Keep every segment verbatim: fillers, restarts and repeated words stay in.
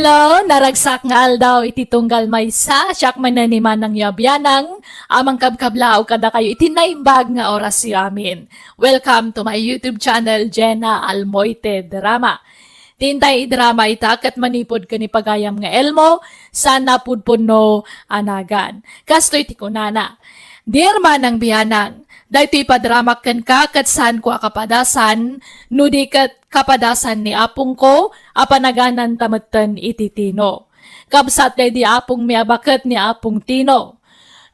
Adtoy naragsak nga aldaw iti tunggal maysa, siak manen ni Manang Yabianang, a mangkabkablaw kadakayo iti naimbag nga orasyo amin. Welcome to my YouTube channel, Jenna Almoite Drama. Ti intay idrama ita ket manipud ken ni pagayam nga Elmo, saan a pudpudno a nagan. Kastoy ti kunana, Dear Manang Bianang, daytoy padramak kenka ket saanko a kapadasan, no di ket kapadasan ni apongko a panagananta metten iti Tino. Kabsat daydi apongmi a baket ni Apong Tino.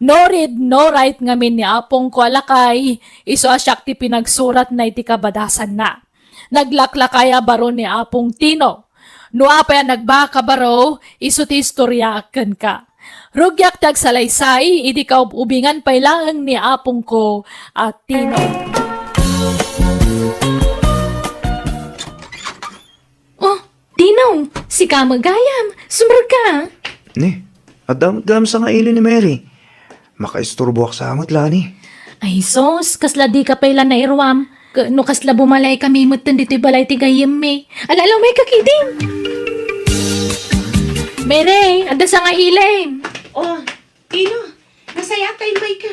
No read, no write ngamin ni apongko a lakay, isu a siak ti pinagsuratna iti kabadasanna. Naglaklakay a baro ni Apong Tino. No apay a nagbaka baro, isu ti istorya kenka. Rugiak ti agsalaysay idi kaub-ubingan pay laeng ni apongko a Tino. Oh, Tino, sika met gayam, sumrekka. Ni, adda met gayam sangaili ni Mary. Makaisturboak sa met, Lani. Ay sus, kasla dika pay la nairuam. Ke-, no kasla bumalaykami metten ditoy balay ti gayyemmi. Ala, ala, umayka ketdin. Mary, adda sangailim. Oh, Tino, nasayaat ta immayka.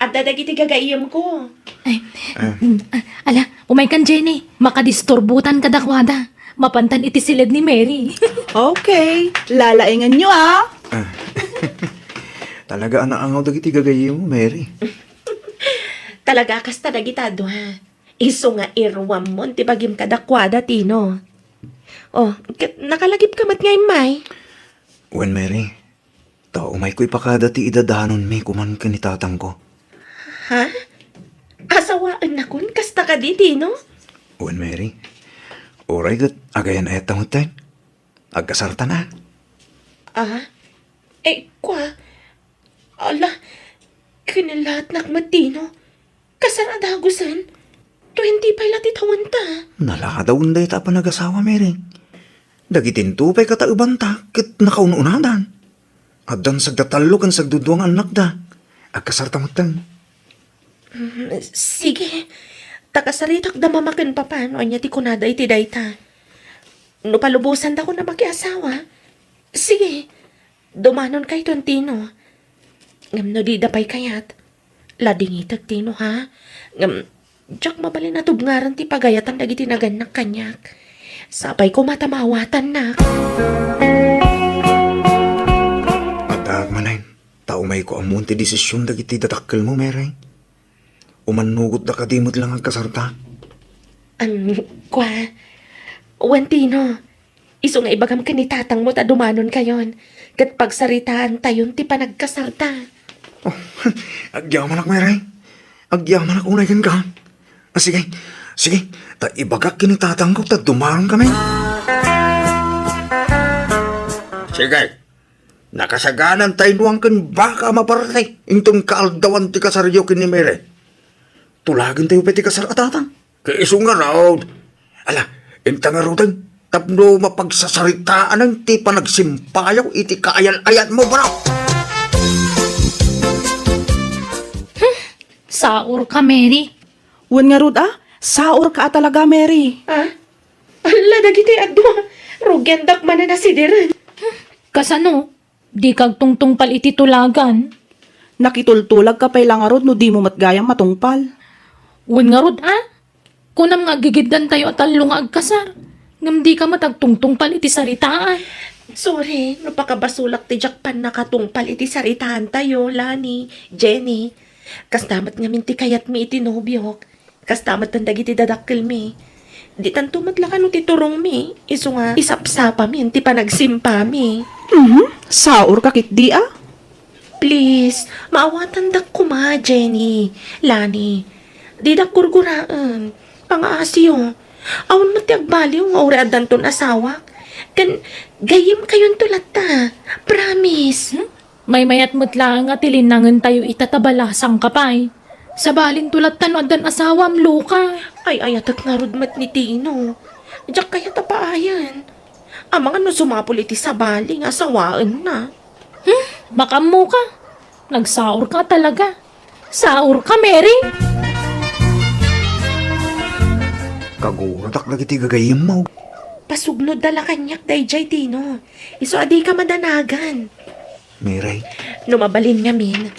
Adda dagiti gagayyemko. Ay, Ah. mm, ah, ala, umaykan, Jenny. Makadisturbotan kadakuada. Mapantan iti siled ni Mary. Okay, lalaenganyo, ah. Ah. Talaga a naangaw dagiti gagayyemmo, Mary. Talaga kasta dagita dua. Isu nga iruammon ti bagim kadakuada, Tino. Oh, ket nakalagipka met nga immay? Wen, Mary, ta umayko ipakada ti idadanonmi kuman ken ni tatangko. Ha? Asawaennakon kasta kadi, Tino? Wen, Mary, uray ket agayan-ayatta metten. Agkasartana. Ah? Eh, kua? Ala, kinillatnak met, Tino. Kasar a dagusen? Twenty pay la ti tawenta. Naladawen dayta a panagasawa, Mary. Dagitinto pay kataebanta ket nakaun-unadan. Addan sagda tallo ken sagdudua nga annakda. Agkasarta metten. Mm, sige. Ta kasaritakda mama ken papa no ania ti kunada iti dayta. No palubosandakon a makiasawa, sige. Dumanonkayton, Tino. Ngem no dida pay kayat, ladingitek, Tino, ha? Ngem, diak mabalin a tubngaran ti pagayatan dagiti nagannak kaniak. Sapay koma ta maawatannak. Addaak manen, ta umayko ammoen ti desision dagiti dadakkelmo, Mary. Umannugotda kadi met la nga agkasarta? Am, kua, wen, Tino, isu nga ibagam ken ni tatangmo ta dumanonkayon, ket pagsaritaantayon ti panagkasarta. Oh, agyamanak, Mary. Agyamanak unay kenka. Ah, sige, sige, ta ibagak ken ni tatangko ta dumanonkami. Sige, nakasaganantay nuang ken baka a maparte inton kaaldawan ti kasaryo ken ni Mary. Tulagentayo pay ti kasar a tatang. Ket isu ngarud. Ala, inta ngaruden, tapno mapagsasaritaanna ti panagsimpayo iti kaayan-ayanmo, bro. Saorka, Mary. Wen ngarud a, saorka a talaga, Mary. Ah? Alla, dagiti adua. Rugiandak manen a sideren. Kasano? Dika agtungtungpal iti tulagan. Nakitultulagka pay la ngarud no dimo met gayam matungpal. Wen ngarud a? Kunam nga aggigiddantayo a tallo nga agkasar, ngem dika met agtungtungpal iti saritaan. Sorry, no pakabasolak ti diak pannakatungpal iti saritaantayo, Lani, Jenny. Kasta met ngamin ti kayatmi iti nobiok. Kasta metten dagiti dadakkelmi. Ditanto met la kano ti turongmi, isu nga isapsapami ti panagsimpami. Mhm, saorka ketdi a? Please, maawatandak koma, Jenny, Lani. Didak gurguraen. Pangaasiyo. Awan met ti agbaliw nga uray addanton asawak. Ken gayyemkayonto latta. Promise. Hmm? Maymayat met laeng a tilinnangentayo ita ta balasangka pay. Sabalinto latta no addan asawam, Luka. Ay-ayatek ngarud met ni Tino. Diak kayat a paayen. Amangan no sumapul iti sabali nga asawaenna. Hmm? Makaammoka. Nagsaorka talaga. Saorka, Mary. Kaguratak dagiti gagayyemmo. Pasugnod da la kaniak daydiay, Tino. Isu a dika madanagan. Miray. No mabalin ngamin,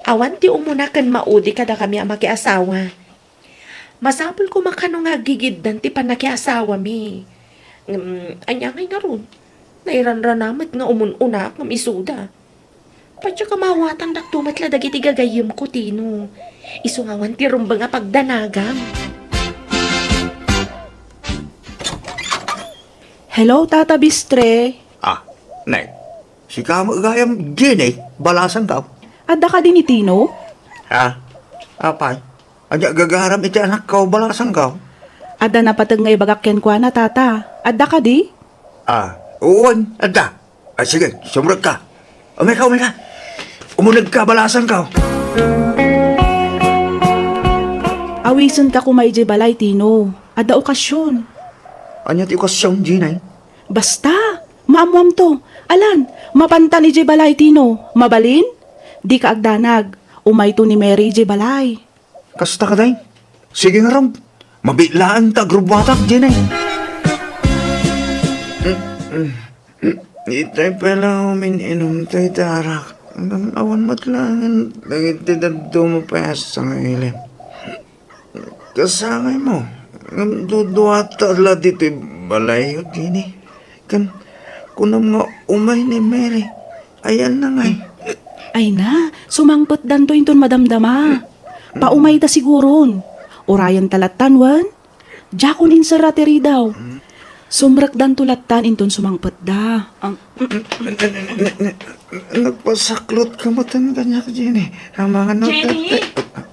awan ti umuna ken maudi kadakami a makiasawa. Masapul koma kano nga aggigiddan ti pannakiasawami. Ngem, ania ngay ngarud? Nairanrana met nga umun-unaak ngem isuda. Padiak a maawatandakto met la dagiti gagayyemko, Tino. Isu nga awan ti rumbeng a pagdanagam. Hello, Tata Bistre. Ah, Nay. Sika met gayam, Jenny, balasangko. Adda kadi ni Tino? Ha? Apay? Ania gagaram iti anakko, balasangko? Adda napateg nga ibagak kenkuana, Tata. Adda kadi? Ah, wen, adda. Ah, sige, sumrekka. Umayka, umayka. Umunegka, balasangko. Awisenka koma idiay balay, Tino. Adda okasion. Ania ti okasion, Jenny? Basta, maammoamto. Alan, mapantan idiay balay, Tino. Mabalin? Dika agdanag. Umayto ni Mary idiay balay. Kasta kadi? Sige ngarud. Mabiit laeng ta agrubbuatak, Jenny. Itay pay la umin-inum tay darak. Ngem awan met laeng dagiti dadduma pay a sangilem. Kasangaymo, ngem duduata la ditoy balayyo, Jenny. Ken kunam nga umay ni Mary. Ayanna ngay. Ay na, sumangpetdanto inton madamdama. Paumayda siguron. Urayenta lattan, wen? Diakon inserra ti ridaw. Sumrekdanto lattan inton sumangpetda. Ang Nagpasaklotka met kaniak, Jenny. Amangan no Jenny!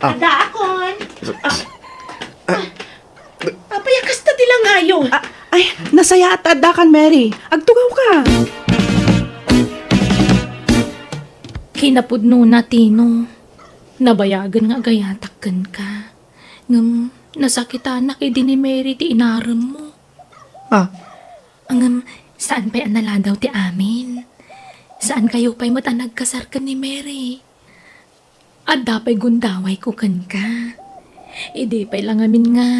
Addaakon! Ah. Apay a kasta ti langayo? Ah, ay, nasayaat ta addakan, Mary. Agtugawka. Kinapudnona, Tino. Nabayagen nga agayatak kenka. Ngem, nasakitanak idi ni Mary ti inaremmo. Ah. Ngem, saan pay a naladaw ti amin. Saankayo pay met a nagkasar ken ni Mary. Adda pay gundawayko kenka. Idi pay la ngamin nga,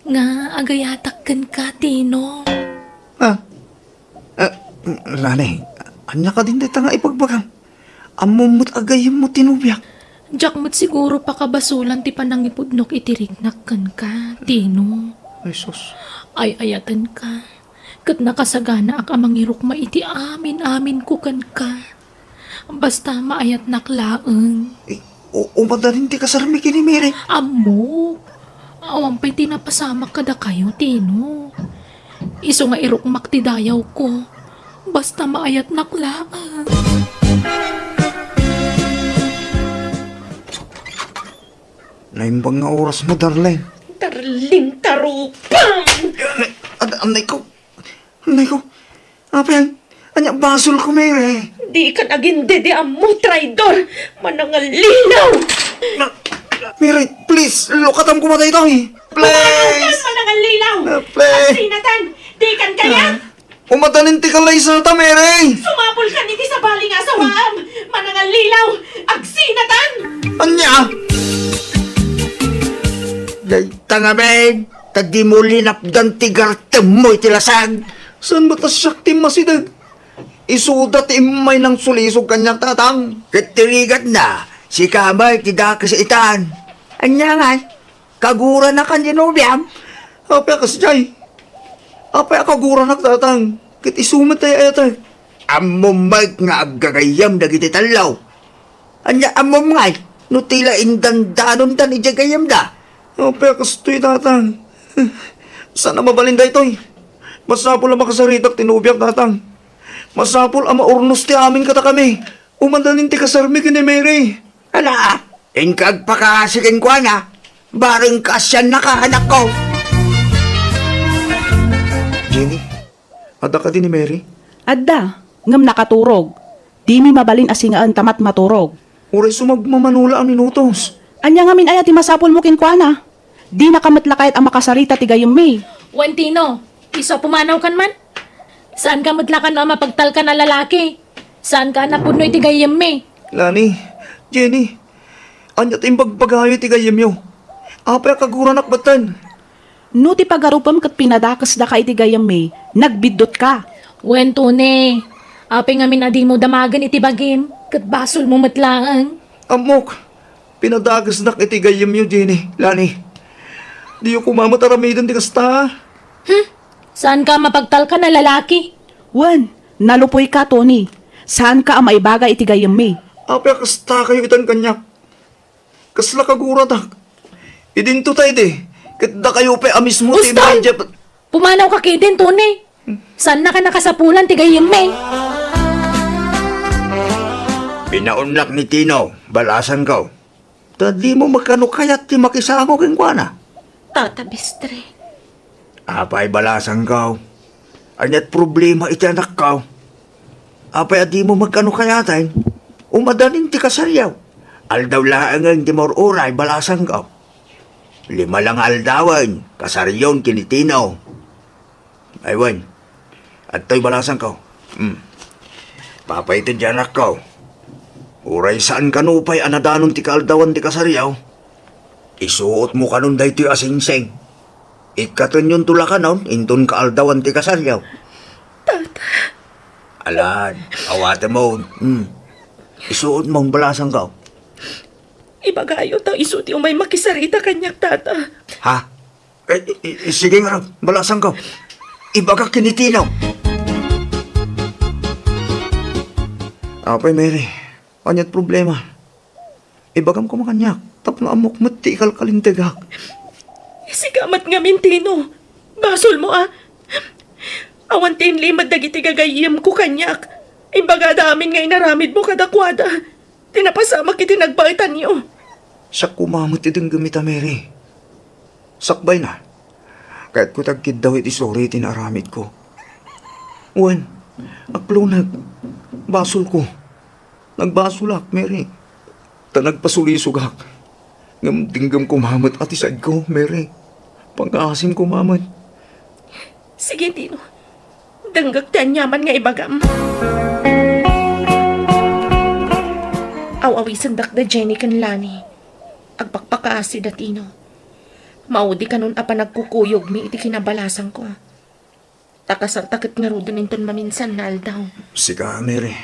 nga agayatak kenka, Tino. Ah. Ah, Lani, ania kadin dayta nga ibagbagam? Ammom met a gayyemmo ti nobiak. Diak met siguro pakabasolan ti panangipudnok iti riknak kenka, Tino. Ay, sus. Ay-ayatenka. Ket nakasaganaak a mangirukma iti amin-aminko kenka. Basta maayatnak laeng. Eh, u-, umadanin ti kasarmi ken ni Mary. Ammok. Awan pay ti napasamak kadakayo, Tino. Isu nga irukmak ti dayawko. Basta maayatnak laeng. Naimbag nga orasmo, darling. Darling, tarupam! Ad-, anay ko. Nay ko, apay, ania basolko, Mary? Dikan agindediammo, traidor! Manangallilaw! Na, Mary, please, lukatam koma daytoy. Please! Manangallilaw! Ah, please! Agsinatan! Dikan kayat! Ah, umadanin ti kalaysata, Mary! Sumapulkan iti sabali nga asawaam! Manangallilaw! Agsinatan! Ania? Dayta ngamin, ta dimo linapdan ti gartemmo iti lasag. Saan met a siak ti masideg? Isuda ti immay nangsulisog kaniak, tatang. Ket ti rigatna, sika met ti dakes itan. Ania ngay? Kaguranakan ti nobiam? Apay a kasdiay? Apay a kaguranak, tatang? Ket isu met ti ay-ayatek. Ammom met nga aggagayyem dagiti tallo. Ania ammom ngay no ti la indandanondan idiay gayyemda? Apay a kastoy, tatang? Saan a mabalin daytoy? Masapul a makasaritak ti nobiak, tatang. Masapul a maurnos ti amin kadakami. Umadanin ti kasarmi ken ni Mary. Ala, inka agpakaasi kenkuana. Bareng kaasiannaka, anakko. Jenny, adda kadi ni Mary? Adda, ngem nakaturog. Dimi mabalin a singaen ta matmaturog. Uray sumagmamano la a minutos. Ania ngamin aya ti masapulmo kenkuana? Dinaka met la kayat a makasarita ti gayyemmi. Wen, Tino, isu a pumanawkan man? Saanka met la kano a mapagtalkan a lalaki? Saanka a napudno iti gayyemmi? Lani, Jenny, ania ti imbagbagayo iti gayyemyo? Apay a kaguranak batten? No ti pagarupem ket pinadakesdaka iti gayyemmi, nagbiddutka. Wen, Tony, apay ngamin a dimo damagen iti bagim, ket basolmo met laeng. Ammok, pinadakesdak iti gayyemyo, Jenny, Lani. Diyo koma met aramiden ti kasta. Hmm? Saanka a mapagtalkan a lalaki? Wen, nalupoyka, Tony. Saanka a maibaga iti gayyemmi. Apay a kastakayo itan kaniak? Kasla kaguratak. Idinto ta idi, ket dakayo pay a mismo ti Uston! Immediate. Pumanawka ketdin, Tony. Saannaka a kasapulan ti gayyemmi. Binaonnak ni Tino, balasangko. Ta dimo met kano kayat ti makisango kenkuana? Tata Bistre. Apay balasangko? Ania't problema iti anakko? Apay a dimo met kano kayaten? Umadanin ti kasaryo. Aldaw laengen ti maur-uray, balasangko. Lima la nga aldawen, kasaryon ken ni Tino. Ay wen, adtoy balasangko. Hmm. Papaited ti anakko. Uray saan kano pay a nadanon ti kaaldawan ti kasaryo, isuotmo kanon daytoy a singsing. Ikkatenyonto la kanon inton kaaldawan ti kasaryo. Tata. Alan, awatemon. Hmm. Isuotmo, balasangko. Ibagayo ta isu ti umay makisarita kaniak, Tata. Ha? Eh, i-, i-, sige ngarud, balasangko. Ibagak ken ni Tino. Apay, Mary, ania't problema? Ibagam koma kaniak, tapno ammok met ti ikalkalintegak. Sika met ngamin, Tino. Basolmo a. Awan ti inlimed dagiti gagayyemko kaniak. Imbagada amin nga inaramidmo kadakuada. Ti napasamak iti nagbaetanyo. Siak koma met ti denggem ita, Mary. Sakbayna, kayatko ti agkiddaw iti suri iti naaramidko. Wen, akloneg, basolko. Nagbasolak, Mary. Ta nagpasulisogak. Ngem denggem koma met a ti saedko, Mary. Pangngaasim koma met. Sige, Tino. Denggek ti aniaman nga ibagam. Aw-awisendak da Jenny ken Lani. Agpakpakaasi da Tino. Maudi kanon a panagkukuyogmi iti kinabalasangko. Ta kasarta ket ngaruden inton maminsan nga aldaw. Sika, Mary,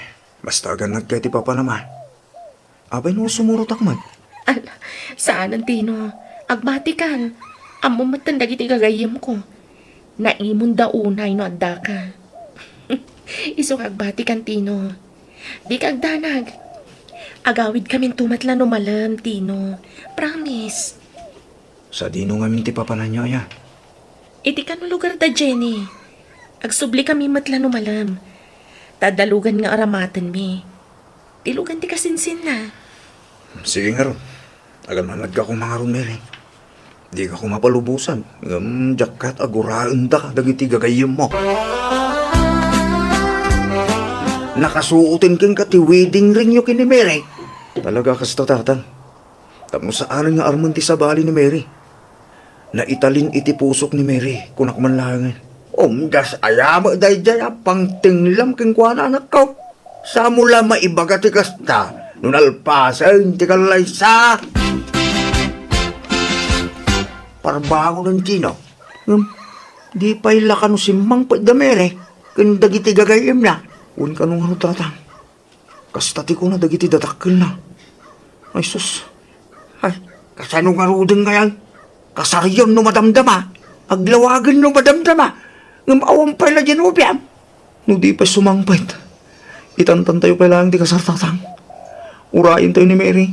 basta agannadka iti papanam a. Apay no sumurotak met? Ala, saanen, Tino. Agbatikan. Ammom metten dagiti gagayyemko. Naimonda unay no addaka. Isu nga agbatikan, Tino. Dika agdanag. Agawidkaminto met la no malem, Tino. Promise. Sadino ngamin ti papananyo, aya? Iti kano lugar da Jenny. Agsublikami met la no malem. Ta adda lugan nga aramatenmi. Ti lugan ti kasinsinna. Sige ngarud. Agamamedka koma ngarud, Mary. Dika koma palubosan. Ngem diak kayat a guraenda dagiti gagayyemmo. Nakasuoten kenka ti wedding ringyo ken ni Mary. Talaga kasta, Tatang. Tapno saanen nga armen ti sabali ni Mary. Naitalin iti pusok ni Mary, kunak man laengen. Umdas aya met daydiay a pangtenglam kenkuana, anakko. Saanmo la maibaga ti kasta no nalpasen ti kallaysa. Parbangonen, Tino. Ngem, di pay la kano simmangpet da Mary ken dagiti gagayyemna. Wen kano ngarud, Tatang. Kasta ti kuna dagiti dadakkelna. Ay, sus. Ay, kasano ngaruden ngay? Kasaryon no madamdama. Aglawagen no madamdama. Ngem awan pay la diay nobiam. No di pay sumangpet, itantantayo pay laeng ti kasar, Tatang. Urayentayo ni Mary.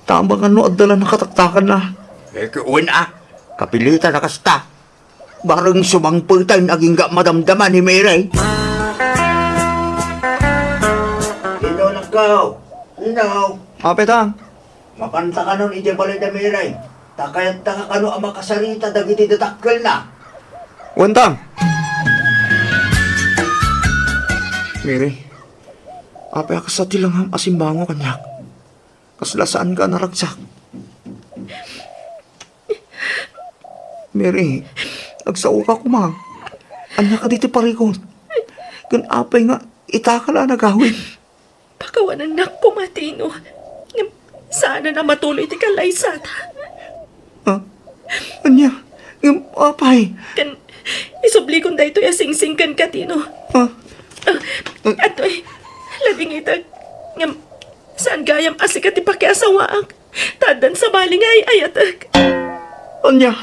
Ta amangan no adda la nakataktakanna. Eh, wen a. Kapilitan a kasta. Bareng sumangpeten agingga madamdama ni Mary. Sino, anakko? Sino? Apay, Tang. Mapanta kanon idiay balay da Mary. Ta kayatta nga kano a makasarita dagiti dadakkelna. Wen, Tang. Mary, apay a kasta ti langam a simbango kaniak? Kasla saanka a naragsak? Mary, agsaoka koma. Ania kadi ti parikut? Ken apay nga itaka la a nagawid? Pakawanennak koma, Tino. Ngem saanen a matuloy ti kallaysata. Ha? Ania? Ngem apay? Ken isublikon daytoy a singsing kenka, Tino. Ah. Ah, atoy, ladingitek. Ngem saan gayam a sika ti pakiasawaak? Ta addan sabali nga ay-ayatek. Ania?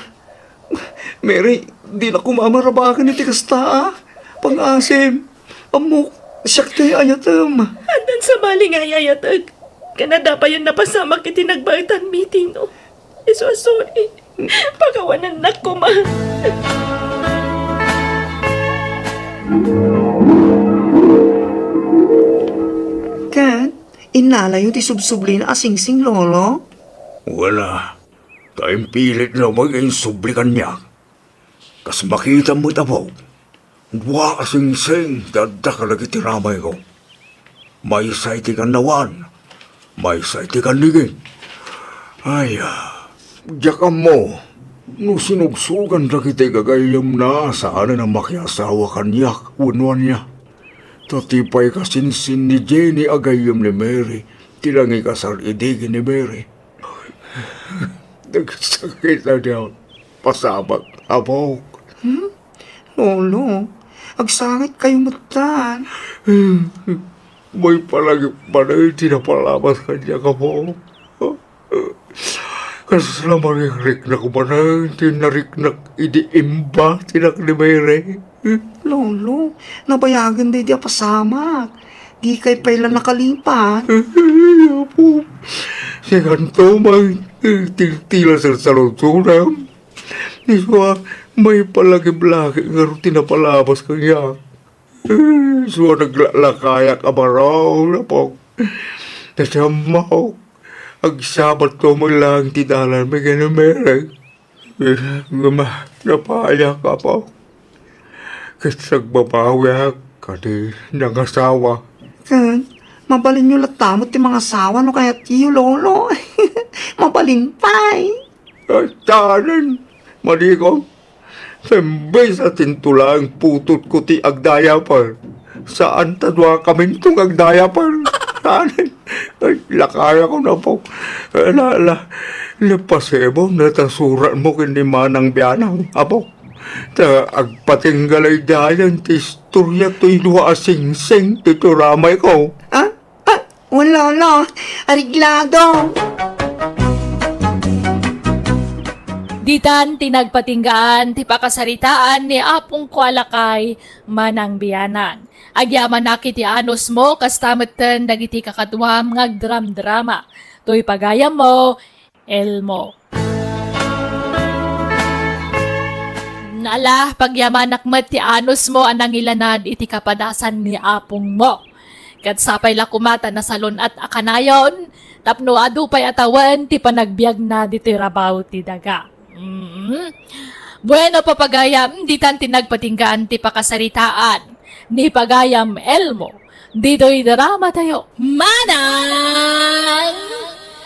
Mary, dina koma marabaken iti kasta a pang-asim. Ammok, siak ti ayatem. Addan sabali nga ay-ayatek. Ken adda payen napasamak iti nagbaetanmi, Tino. Isu a sorry. Pakawanennak koma. Ken, innalayo ti subsublina a singsing, Lolo? Wala. Ta impilitna met nga insubli kaniak. Kas makitam met, Apo, dua a singsing ti adda kadagiti ramayko. Maysa iti kannawan, maysa iti kannigin. Ay, ah, diak ammo no sinugsugan dagiti gagayyemna a saanen a makiasawa kaniak wenno ania. Ta ti pay kasinsin ni Jenny a gayyem ni Mary ti nangikasar idi ken ni Mary. Nagsakit a diak pasamak, Apo. Hmm? Lolo, agsangitkayo metten. Maysa pay laeng ti napalabas kaniak, Apo. Kasla marikriknak manen ti nariknak idi imbatinnak ni Mary. Lolo, nabayagen daydi a pasamak. Dikay pay la nakalipat. Ay, Apo. Sikanto, may tiltila sa saludsodan. Isu a, maysa pay laeng ti napalabas kaniak. Isu a naglalakayak a baro, Apo. Nasamok. Agsabatto met laeng ti dalanmi ken ni Mary. Ngem napayak, Apo. Ket agbabawiak kadi nangasawa. Ken, mabalinyo latta met ti mangasawa no kayatyo, Lolo. Mabalin pay. Ay, saanen, madi ko. Imbes a tinto laeng putotko ti agdiaper, saan ta duakaminto nga agdiaper. Saanen. Ay, lakayakon, Apo. La, la, la, pasibol no ta suratmo ken ni Manang Bianang, Apo. Ta agpatingga laydayan ti istorya toy dua a singsing ti turamayko. Ah? Ah, wen, Lolo. Areglado. Ditan ti nagpatinggaan ti pakasaritaan ni Apongko a lakay, Manang Bianang. Agyamanak iti anusmo, kasta metten dagiti kakaduam nga agdramdrama. Toy pagayammo, Elmo. Ala, pagyamanak met ti anusmo a nangilanad iti kapadasan ni apongmo. Ket sapay la koma ta nasalun-at a kanayon tapno adu pay a tawen ti panagbiagna ditoy rabaw ti daga. Mm. Bueno, papagayam, ditan ti nagpatinggaan ti pakasaritaan ni Pagayam Elmo ditoy drama tayo. Manang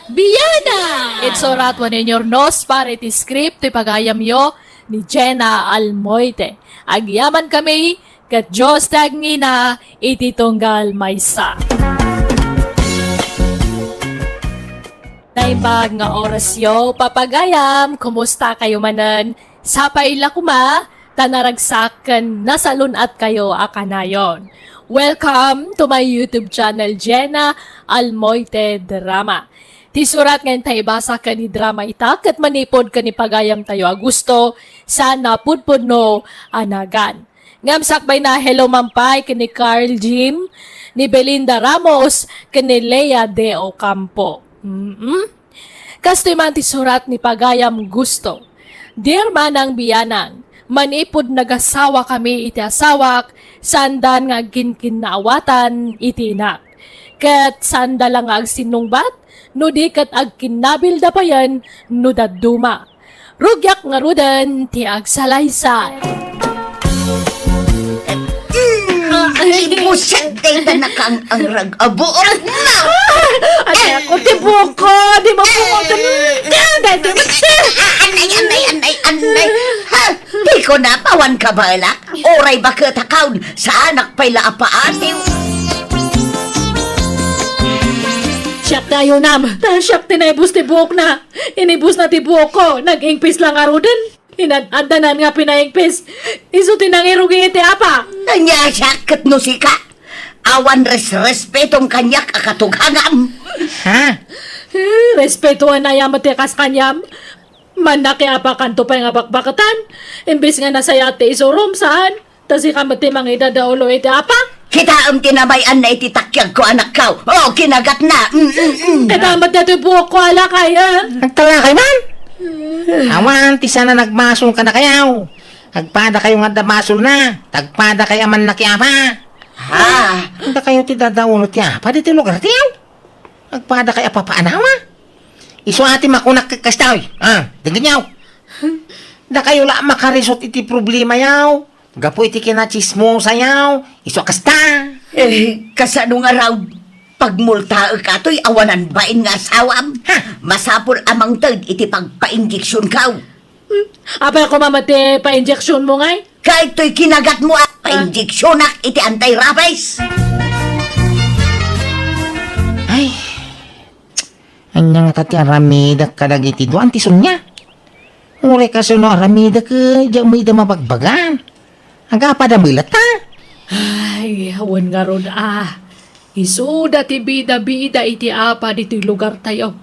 Biana! Itsurat wenno inurnos para iti script ti pagayamyo ni Jenna Almoite. Agyamankami ket Dios ti agngina iti tunggal maysa. Naimbag nga orasyo, papagayam, kumusta kayo manen? Sapay la koma, ta naragsak ken nasalun-at kayo a kanayon. Welcome to my YouTube channel, Jenna Almoite Drama. Ti surat nga inta ibasa ken idrama ita ket manipud ken ni pagayam tayo a gusto, saan a pudpudno a nagan. Ngem sakbay na, hello man pay ken ni Carl Jim, ni Belinda Ramos, ken ni Lea De Ocampo. Mm-mm. Kastoy man ti surat ni pagayam gusto. Dear Manang Bianang, manipud nagasawakami iti asawak, saandan nga agkinkinnaawatan iti inak. Ket saanda la nga agsinnungbat, no di ket agkinnabilda payen no dadduma. Rugiak ngaruden ti agsalaysay. Mm, ay, imusyag dayta nakang-angrag a buokna. Ate ako, ti buko, di mo buko. Dayta, anay, anay, anay, anay. Ha? Di ko napawan ka bala? Uray baket a kaon, saanak pay la a paatiw. Siak ti ayunam, ta siak ti naibus ti buokna. Inibusna ti buokko, nag-ingpis la ngaruden. Inan-addanan nga pinaingpis. Isu ti nangirugi iti apa. Ania siak ket no sika? Awan resrespetom kaniak a katugangam. Ha? Eh, respetoan aya met ti kas kaniam. Mannakiapakanto pay nga bakbaketan. Imbes nga nasayaat ti isurom, saan? Ta sika met ti mangidadaulo iti apa? Kitaem ti namay-anna iti takiagko, anakko. O, kinagatna. Mm, mm, mm. Kitaem met datoy buokko a lakay, eh. Agtalakay man? Awan ti saan a nagmasol kadakayo. Agpadakayo nga adda basolna. Tagpadakay a mannakiapa. Ha? Dakayo ti dadaulo ti apa ditoy lugartayo. Agpadakay a papaanawa. Isu a ti makunak ket kastoy. Ah, denggenyo. Dakayo la a makarisot iti problemayo. Gapu iti kinachismosayo, isu a kasta. Eh, kasano ngarud? Pagmultaek atoy awanan bain nga asawam. Ha? Masapul a mangted iti pagpainjeksionko. Hmm? Apay koma met ti painjeksionmo ngay? Kaytoy kinagatmo a painjeksionak iti anti-rabies. Ay, ania ngata ti aramidek kadagiti dua, Auntie Sonia? Uray kasano aramidek, eh, diak met ida mabagbagan. Agapada met latta. Ay, awan ngarud a. Isuda ti bida-bida iti apa ditoy lugartayo.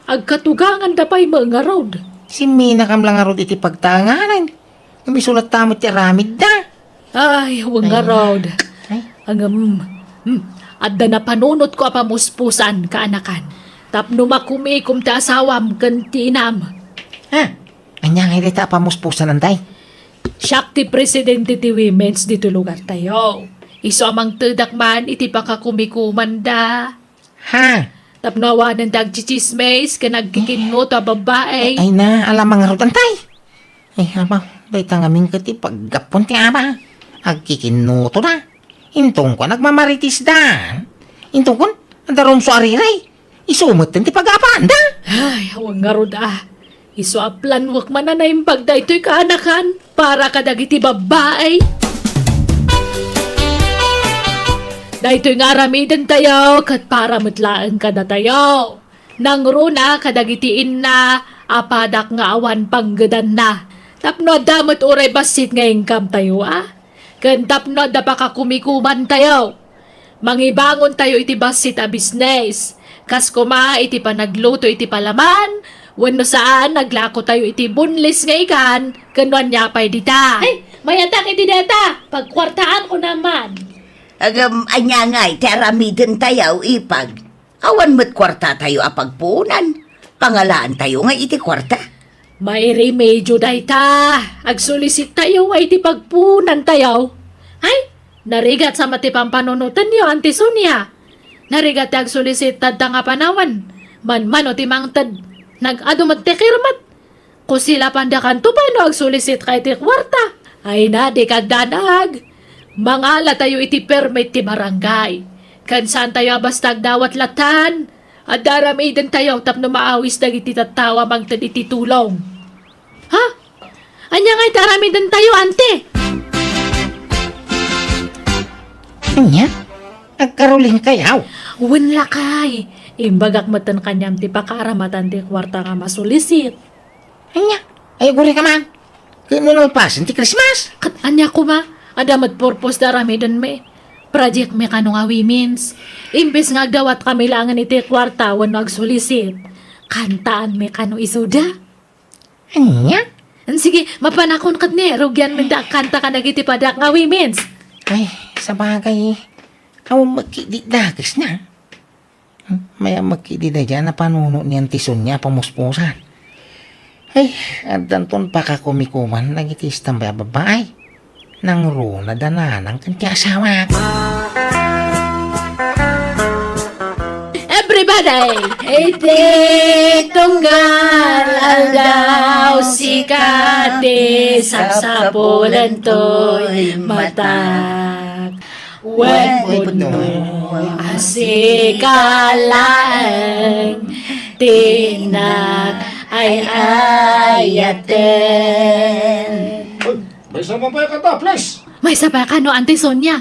Agkatuganganda pay met ngarud. Simminakam la ngarud iti pagtaenganan. Ngem isu latta met ti aramidda. Ay, awan ngarud. Ay. Ngem, hmm, adda napanunotko a pamuspusan, kaanakan. Tapno makumikom ti asawam ken ti inam. Ha? Ania ngay dayta a pamuspusan, Antay? Siak ti presidente ti women's ditoy lugartayo. Isu a mangtedak man iti pakakumikomanda. Ha? Tapno awanen ti agchichismis ken agkikinnuto a babbai. Ay na, ala ngarud, Antay. Ay, abaw, dayta ngamin ket ti paggapuan ti ama. Agkikinnuto da. Intongko, nagmamarites da. Intongko, adda rumso a riray. Isu metten ti pagapaanda. Ay, awan ngarud a. Isu a planwek man a naimbag daytoy kaanakan para kadagiti babbai. Daytoy nga aramidentayo ket para met laeng kadatayo. Nangruna kadagiti inna a padak nga awan panggedanna. Tapno adda met uray bassit nga income tayo, a? Ken tapno adda pakakumikumantayo. Mangibangontayo iti bassit a bisnes. Kas koma iti panagluto iti palaman, wenno saan, naglakotayo iti boneless nga ikan, ken no ania pay dita. Ay, mayatak iti data. Pagkuartaanko naman. Agam, ania ngay ti aramidentayo, ipag? Awan met kuartatayo a pagpuonan. Pangalaantayo ngay iti kuarta. Mairemedio dayta. Agsolisittayo nga iti pagpuonantayo. Ay, narigat sa met ti pampanunotenyo, Auntie Sonia. Narigat ti agsolisitadta nga panawen. Manmano ti mangted. Nag-adu met ti kirmet. Kusilapandakanto pay no agsolisit ka iti kuarta. Ay na, dika agdanag. Mangalatayo iti permit ti barangay. Ken saantayo a basta agdawat latan. Adda aramidentayo tapno maawis dagiti tattao a mangted iti tulong. Ha? Ania ngay ti aramidentayo, Auntie? Ania? Agkarulingkayo? Wen, lakay. Imbagak metten kaniam ti pakaaramatan ti kuarta nga masolisit. Ania? Ay, agurika man. Ket no nalpasen ti Christmas? Ket ania koma? Adda met purpose ti aramidenmi. Projectmi kano nga women's. Imbes nga agdawatkami laengen iti kuarta wenno agsolisit, kantaanmi kano isuda. Ania? Sige, mapanakon ket ni, rugianmi da kanta kadagiti padak nga women's. Ay, sabagay, awan met ketdi dakesna. Hmm, mayat met ketdi daydiay a napanunot ni Auntie Sonia a pamuspusan. Ay, addanton pakakumikuman dagiti istambay a babbai. Nangruna da nanang ken ti asawak. Everybody! Iti tunggal aldaw, sika ti sapsapulentoy matak. Wen pudno a sika laeng ti nak ay-ayaten. Uy, maysa man pay a kanta, please. Maysa pay a kano, Auntie Sonia?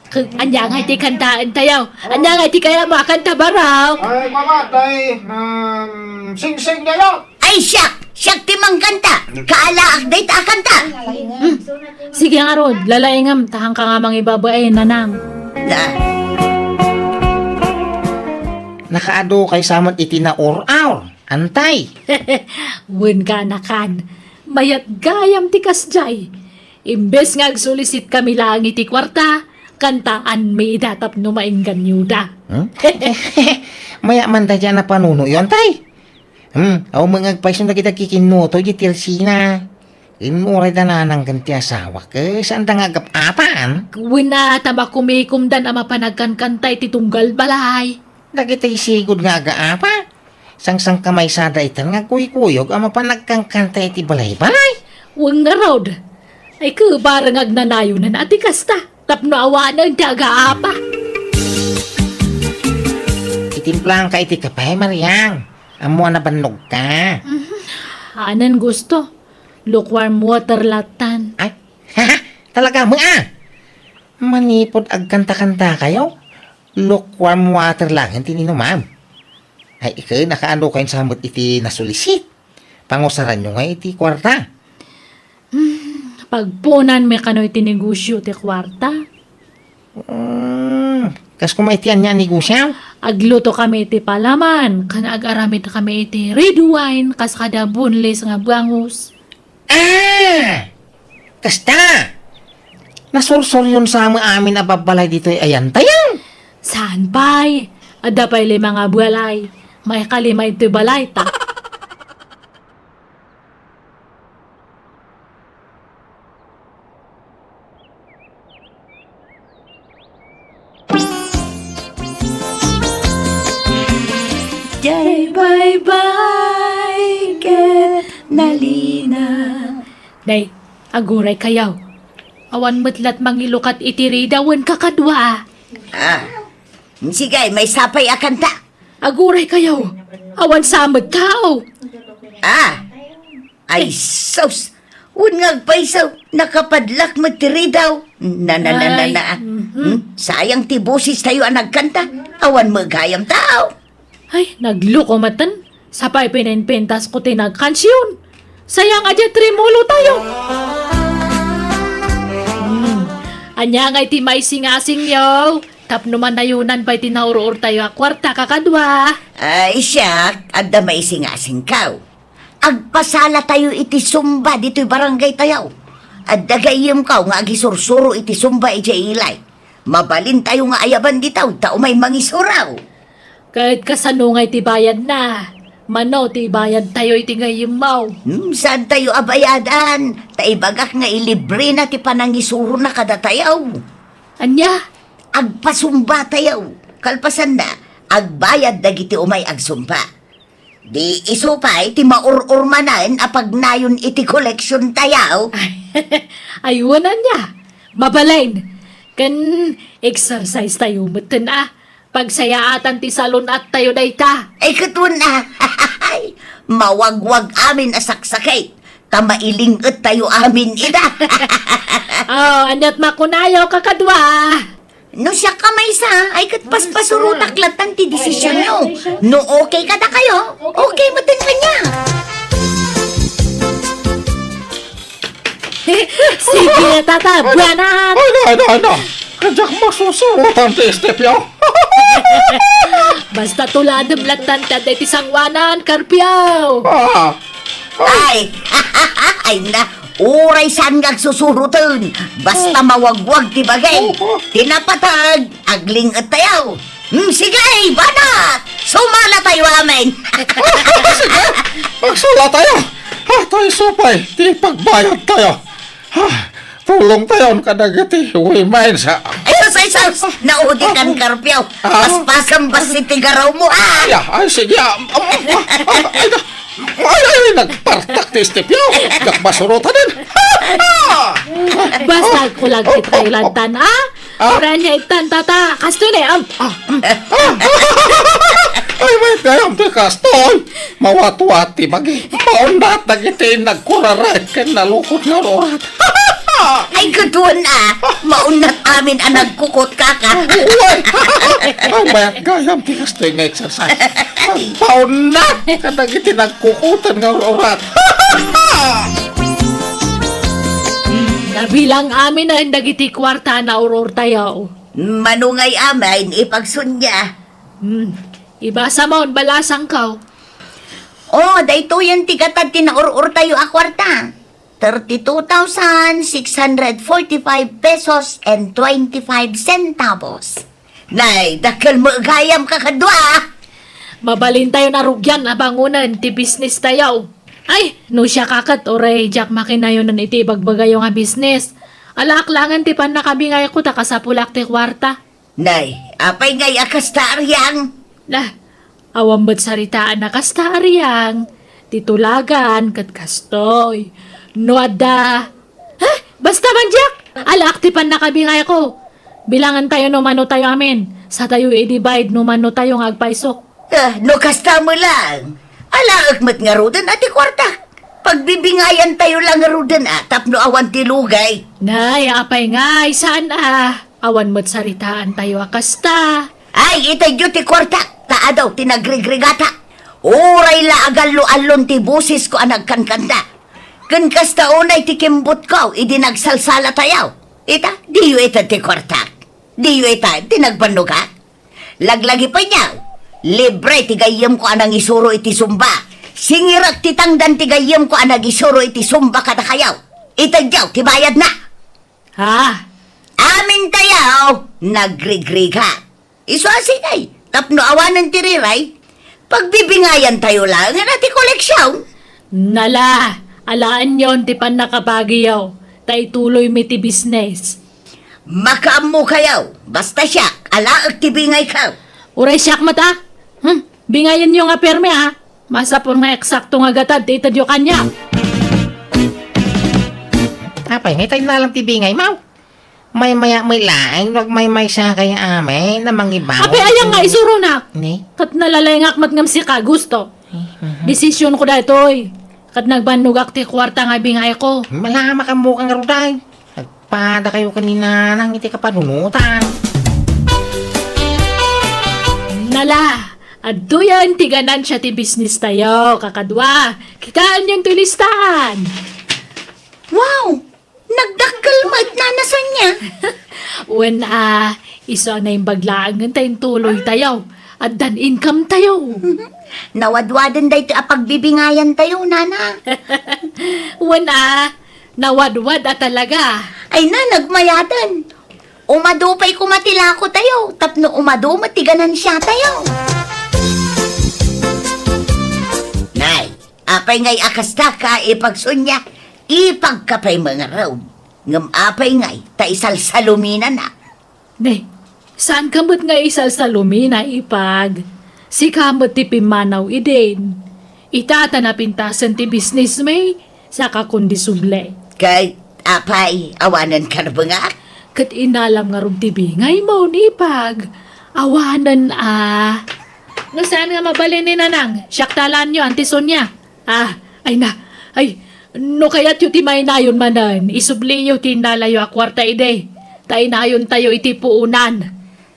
K-, ania ngay ti kantaentayo? Ania ngay ti kayatmo a kanta, barok? Ay, mama, tay, um, singsing na yun. Ay, siak! Siak ti mangkanta. Kaalaak dayta a kanta. Hmm. Sige ngarud, lalaingem, ta haanka nga mangibabain, nanang. Na. Nakaadukay sa met iti naur-aur, antay. Wen ka, nakan. Mayat gayam ti kasjay. Imbes nga agsulisit kami laeng iti kuarta, kantaanmi ida tapno maingganyoda. Hmm? Mayat man dayta a napanunoyo, antay. Hmm, aw, mangagpayso dagiti kikinnuto iti tersina. Ken uray da nanang ken ti asawak, eh, saanda nga agap-apan? Wen a, ta makumikomdan a mapan agkankanta iti tunggal balay. Dagiti sigud nga agaapa, sangsangkamaysada itan nga kuykuyog a mapan agkankanta iti balay-balay. Wen ngarud, ay, ket bareng agnanayonan a ti kasta. Tapno awanen ti agaapa. Itimplaanka iti kape, Mariang. Ammo a nabannogka. Mhm. Anen gusto. Lukewarm water latan. Ay, talaga met a. Manipud agkanta-kantakayo, lukewarm water laeng ti inumam. Ay, iket, nakaano kayon sa met iti nasulisit? Pangusaranyo nga iti kuarta. Hmm, pagpunanmi kano iti negosio ti kuarta. Hmm, kas kuma iti ania a negosio? Agluto kami iti palaman, ken agaramid kami iti red wine, kas kada boneless nga bangus. Ah! Kasta! Nasursuryon sa amin a babbalay ditoy ayantayo? Saan pay? Adda pay lima nga balay. Maikalima itoy balay ta. Jay baybay ket nalina. Nay, aguray kayo. Awan met lat mangilukat iti rida wen kakadua. Ah, sige, maysa pay a kanta. Aguray kayo. Awan sa met kao. Ah, ay sus. Wen nga agpayso, nakapadlak met ti ridaw. Na, na, na, na, Ay, na. Mhm. Hmm? Sayang ti boses tayo a nagkanta. Awan met gayam tao. Ay, nagluko maten. Sapay pininpintas ko ti nagkansiyon. Sayang a diay trimulo tayo. Hmm. Ania nga iti maisingasing yo? Tapno manayunan pay ti naur-or tayo a kuarta kakadua. Ay, siak, adda maisingasing kao. Agpasala tayo iti Zumba ditoy barangay tayo. Adda gayyem kao nga agisursuro iti Zumba idiay ilay. Mabalin tayo nga ayaban ditaw ta umay mangisuro. Ket kasano nga iti bayadna? Mano ti ibayad tayo iti gayyem mo? Hmm, saan tayo abayadan? Ta ibagak nga ilibre na ti panangisurona kadatayo. Ania? Agpasumba tayo. Kalpasanna, agbayad dagiti umay agsumba. Di isu pay ti maur-ur manen a pagnayon iti koleksyon tayo. Ay, wen ania. Mabalin. Ken exercise tayo metten a. Pagsayaatan ti salun-at tayo dayta. Ay, ket wen a. Mawagwag amin a saksakit. Ta mailing-et tayo amin ida. Oh, aniat makunayo, kakadua? No siak a maysa, ay ket paspasurotak lattan ti desisyonyo. No okay kadakayo, okay metten kaniak. Sige, tata, buwanan. Ay, na, na, na. Kadiak masusurotan ti stepyo. Basta tuladem lattan ti adda iti sanguanan, Karpio. Ah. Ay, ay na, uray saan nga agsusuroten. Basta mawagwag ti bagay. Oho. Ti napateg, agling-et tayo. Hmm, sige, banat! Sumala tayo amin. Sige, magsala tayo. Ha, tayo supay, ti pagbayad tayo. Ha, tulong tayo kadagiti women sa Ay, sus, ay, sus! Naudikan, Karpio. Ah. Paspasam basi ti garaw mo, ah! Ay, ah, ay, sige, ah. Am, am, ah, ah, ay, na. Ay, ay, ay, nagpartak ti stepyo. Nagpasurotan din. Basta kulag ti Thailand tan, ah? Ah? Uray ania itan, tata. Kastoy ne, am. Ah, mm. Ay, wait, gayam ti kastoy. Mawatwat ti bagi. Maundat dagiti nagkuraray ken nalukot nga urat. Ay, ket wen a. Maundat amin a nagkukot, kaka. Uy! Ay, mayat gayam ti kastoy nga exercise. Paunna kadagiti nagkukutan nga ur-urat. Nabilang aminen dagiti kuarta a naur-urtayo. Mano ngay amin, ipagsunia. Hmm. Ibasa mo, balasangko. Oh, daytoyen ti gatad ti naur-urtayo a kuarta. Thirty-two thousand six hundred forty-five pesos and twenty-five centavos. Nay, dakkel met gayam, kakadua. Mabalintayon a rugian a bangonen ti bisnistayo. Ay, no siak a ket, uray diak makinayonen iti ibagbagayo nga bisnis. Alaak laengen ti pannakabingayko ta kasapulak ti kuarta. Nay, apay ngay a kasta, Ariang? Nah, awan met saritaan a kasta, Ariang. Ti tulagan ket kastoy. No adda, ha? Basta man diak! Alaak ti pannakabingayko. Bilangentayo no manotayo amin. Satayo i-divide no manotayo nga agpayso. Ah, no kasta met laeng, alaek met ngaruden a ti kuarta. Pagbibingayantayo la ngaruden a tapno awan ti lugay. Nay, apay ngay, saan a? Awan met saritaantayo a kasta. Ay, itedyo ti kuarta, ta adu ti nagrigrigata. Uray la agallo-allon ti bosesko a nagkankanta. Ken kasta unay ti kimbutko idi nagsalsalatayo. Ita, diyo ited ti kuarta. Diyo ita ti nagbannoga. Laglagi pay niya, libre ti gayyemko a nangisuro iti Zumba. Singirek ti tangdan ti gayyemko a nagisuro iti Zumba kadakayo. Itedyo ti bayadna. Ha? Amintayo, nagrigriga. Isu a sige, tapno awanen ti riray, pagbibingayantayo laengen a ti koleksion. Nala, alaenyon ti pannakabagiyo, ta ituloymi ti bisnes. Makaammokayo, basta siak, alaek ti bingayko. Uray siak met a? Hmm, bingayenyo nga permi a. Masapul nga eksakto nga gatad ti itedyo kaniak. Apay, nga itay na lang ti bingay, maw? Maymayak met laeng no agmaymaysa kay amin a mangibaon. Apay, aya nga isuronak? Ni? Ket nalalengak met ngem sika, Gusto. Eh, mhm. Desisionko daytoy. Ket nagbannogak ti kuarta nga bingayko. Malamak ammo ka ngarud ay. Nagpadakayo ken ni Nanang iti kapanunotan. Nala, adtoyen ti ganansia ti bisnistayo, kakadua. Kitaenyon ti listahan. Wow! Nagdakkel met, Nana Sonia. Wen a, isu a naimbag laengen ta intuloytayo. Addan incometayo. Nawadwaden daytoy a pagbibingayantayo, Nana. Wen a, nawadwad a talaga. Ay na, nagmayaten. Umadu pay koma ti lakotayo, tapno umadu met ti ganansiatayo. Nay, apay ngay a kasta ka, Ipag Sonia? Ipagka pay mangarem. Ngem apay ngay ta isalsaluminanak? Ne, saanka met nga isalsalumina, Ipag. Sika met ti pimmanaw idin. Ita ta napintasen ti bisnismi, saka kundi subli. Ket apay, awanen karbengak? Ket inalam ngarud ti bingaymo, Ipag. Awanen a. No saan nga mabalin ni Nanang, siak ta laenyo, Auntie Sonia. Ah, ay na. Ay, no kayatyo ti mainayon manen, isubliyo ti innalayo a kuarta idi. Ta inayontayo iti puonan.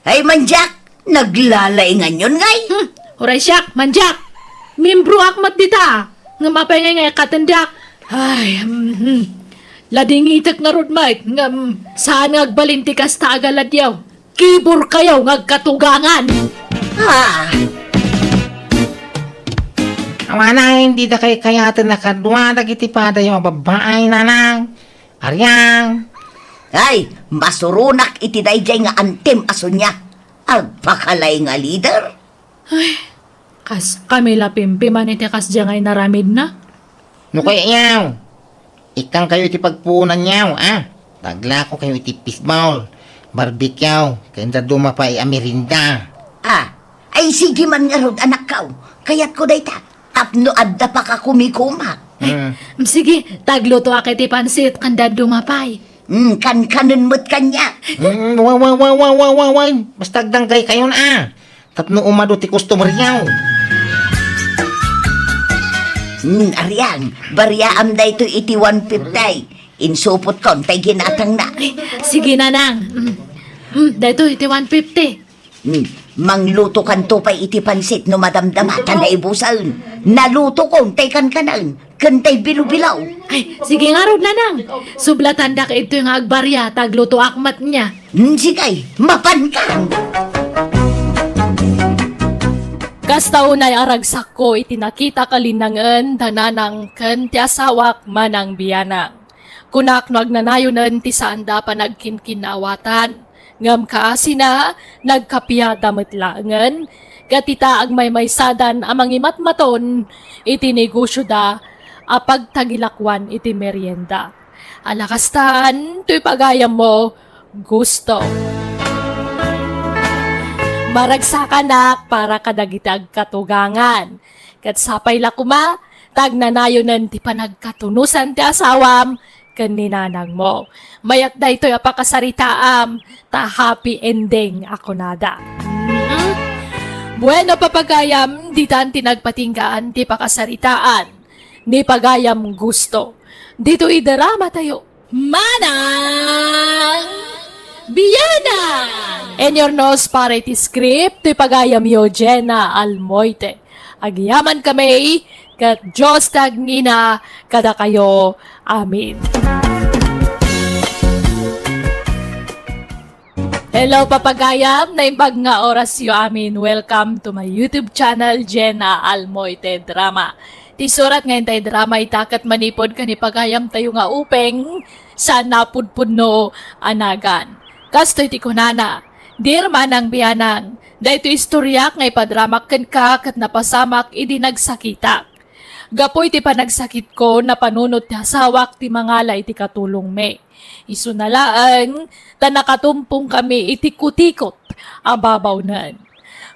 Ay, mandiak, naglalainganyon ngay. Hmm, uray siak, mandiak. Miembroak met dita. Ngem apay ngay nga ikkatendiak? Ay, mhm. Ladingitek ngarud met, ngem saan nga agbalin ti kasta a galadyo. Kiborkayo nga agkatugangan. Ah. Amanay, dida kaykayaten a kadua dagiti padayo a babbaay, Nanang. Ariang. Ay, masuronak iti daydiay nga antim a Sonia. Agpakalay nga leader. Ay, kas kami la pimpiman iti kasdiay nga inaramidna. No kayatyo, ikkankayo iti pagpuonanyo, a? Paglakokayo iti fishball, barbecue, ken dadduma pay a merienda. Ah, ay sige man ngarud, anakko. Kayatko dayta. Tapno adda pakakumikumak. Mm. Mm, sige, taglutoak iti pansit, ken dadduma pay. Mm, kankanen met kaniak. Mm, wa, wa, wa. Basta agdanggaykayon, a. Tapno umadu ti customeryo. Hmm, Ariang, bariaam daytoy iti one fifty. Insupotkon tay ginatangna. Ay, sige, Nanang. Mm. Mm, daytoy iti one fifty. Hmm. Manglutokanto pay iti pansit no madamdama ta naibusen. Nalutokon tay kankanaen ken tay bilubilaw. Ay, sige ngarud, Nanang. Sublatandak ditoy nga agbaria ta aglutoak met nia. Hmm, sige, mapanka. Kasta unay a ragsakko iti nakitak a linnangen da Nanang ken ti asawak, Manang Bianang. Kunak no agnanayonen ti saanda panagkinkinnaawatan. Ngem kaasina, nagkapiada met laengen, ket ita agmaymaysadan a mangimatmaton iti negosioda a pagtagilakuan iti merienda. Alakastan, toy pagayammo, gusto. Maragsakanak para kadagiti agkatugangan. Ket sapay la koma, ta agnanayonen ti panagkatunosan ti asawam ken ni nanangmo. Mayat daytoy a pakasaritaam, ta happy ending a kunada. Mm. Bueno, papagayam, ditan ti nagpatinggaan ti pakasaritaan ni pagayam gusto. Ditoy drama tayo. Manang Bianang! And your nose para iti script, ti pagayamyo, Jenna Almoite. Agyaman kami, ket Dios ti agngina kadakayo. Amen. Hello, papagayam! Naimbag nga orasyo amin. Welcome to my YouTube channel, Jenna Almoite Drama. Ti surat nga intay drama ita ket manipud ken ni pagayamtayo nga Upeng, saan napudpudno a nagan. Kastoy ti kunana, Dear Manang Bianang, daytoy istoriak nga ipadramak kenka ket napasamak idi nagsakitak. Gapu iti panagsakitko, napanunot ti asawak ti mangala iti katulongmi. Isuna laeng ta nakatumpong kami iti kutikot a babawnen.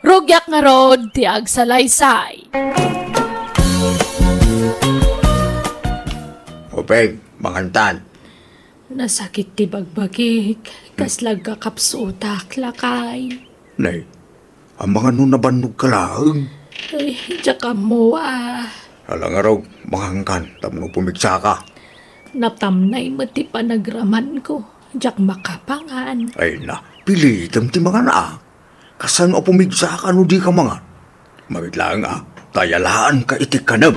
Rugiak ngarud ti agsalaysay. Upeng, mangantan. Nasakit ti bagbagik, kasla agkakapsutak, lakay. Nay, amangan no nabannogka laeng? Ay, diak ammo a. Ala ngarud, mangankan, tapno pumigsaka. Natamnay met ti panagramanko, diak makapangan. Ay na, pilitem ti mangan a. Kasano a pumigsaka no dika mangan? Mamit laeng a, ta ayalaanka iti kanem.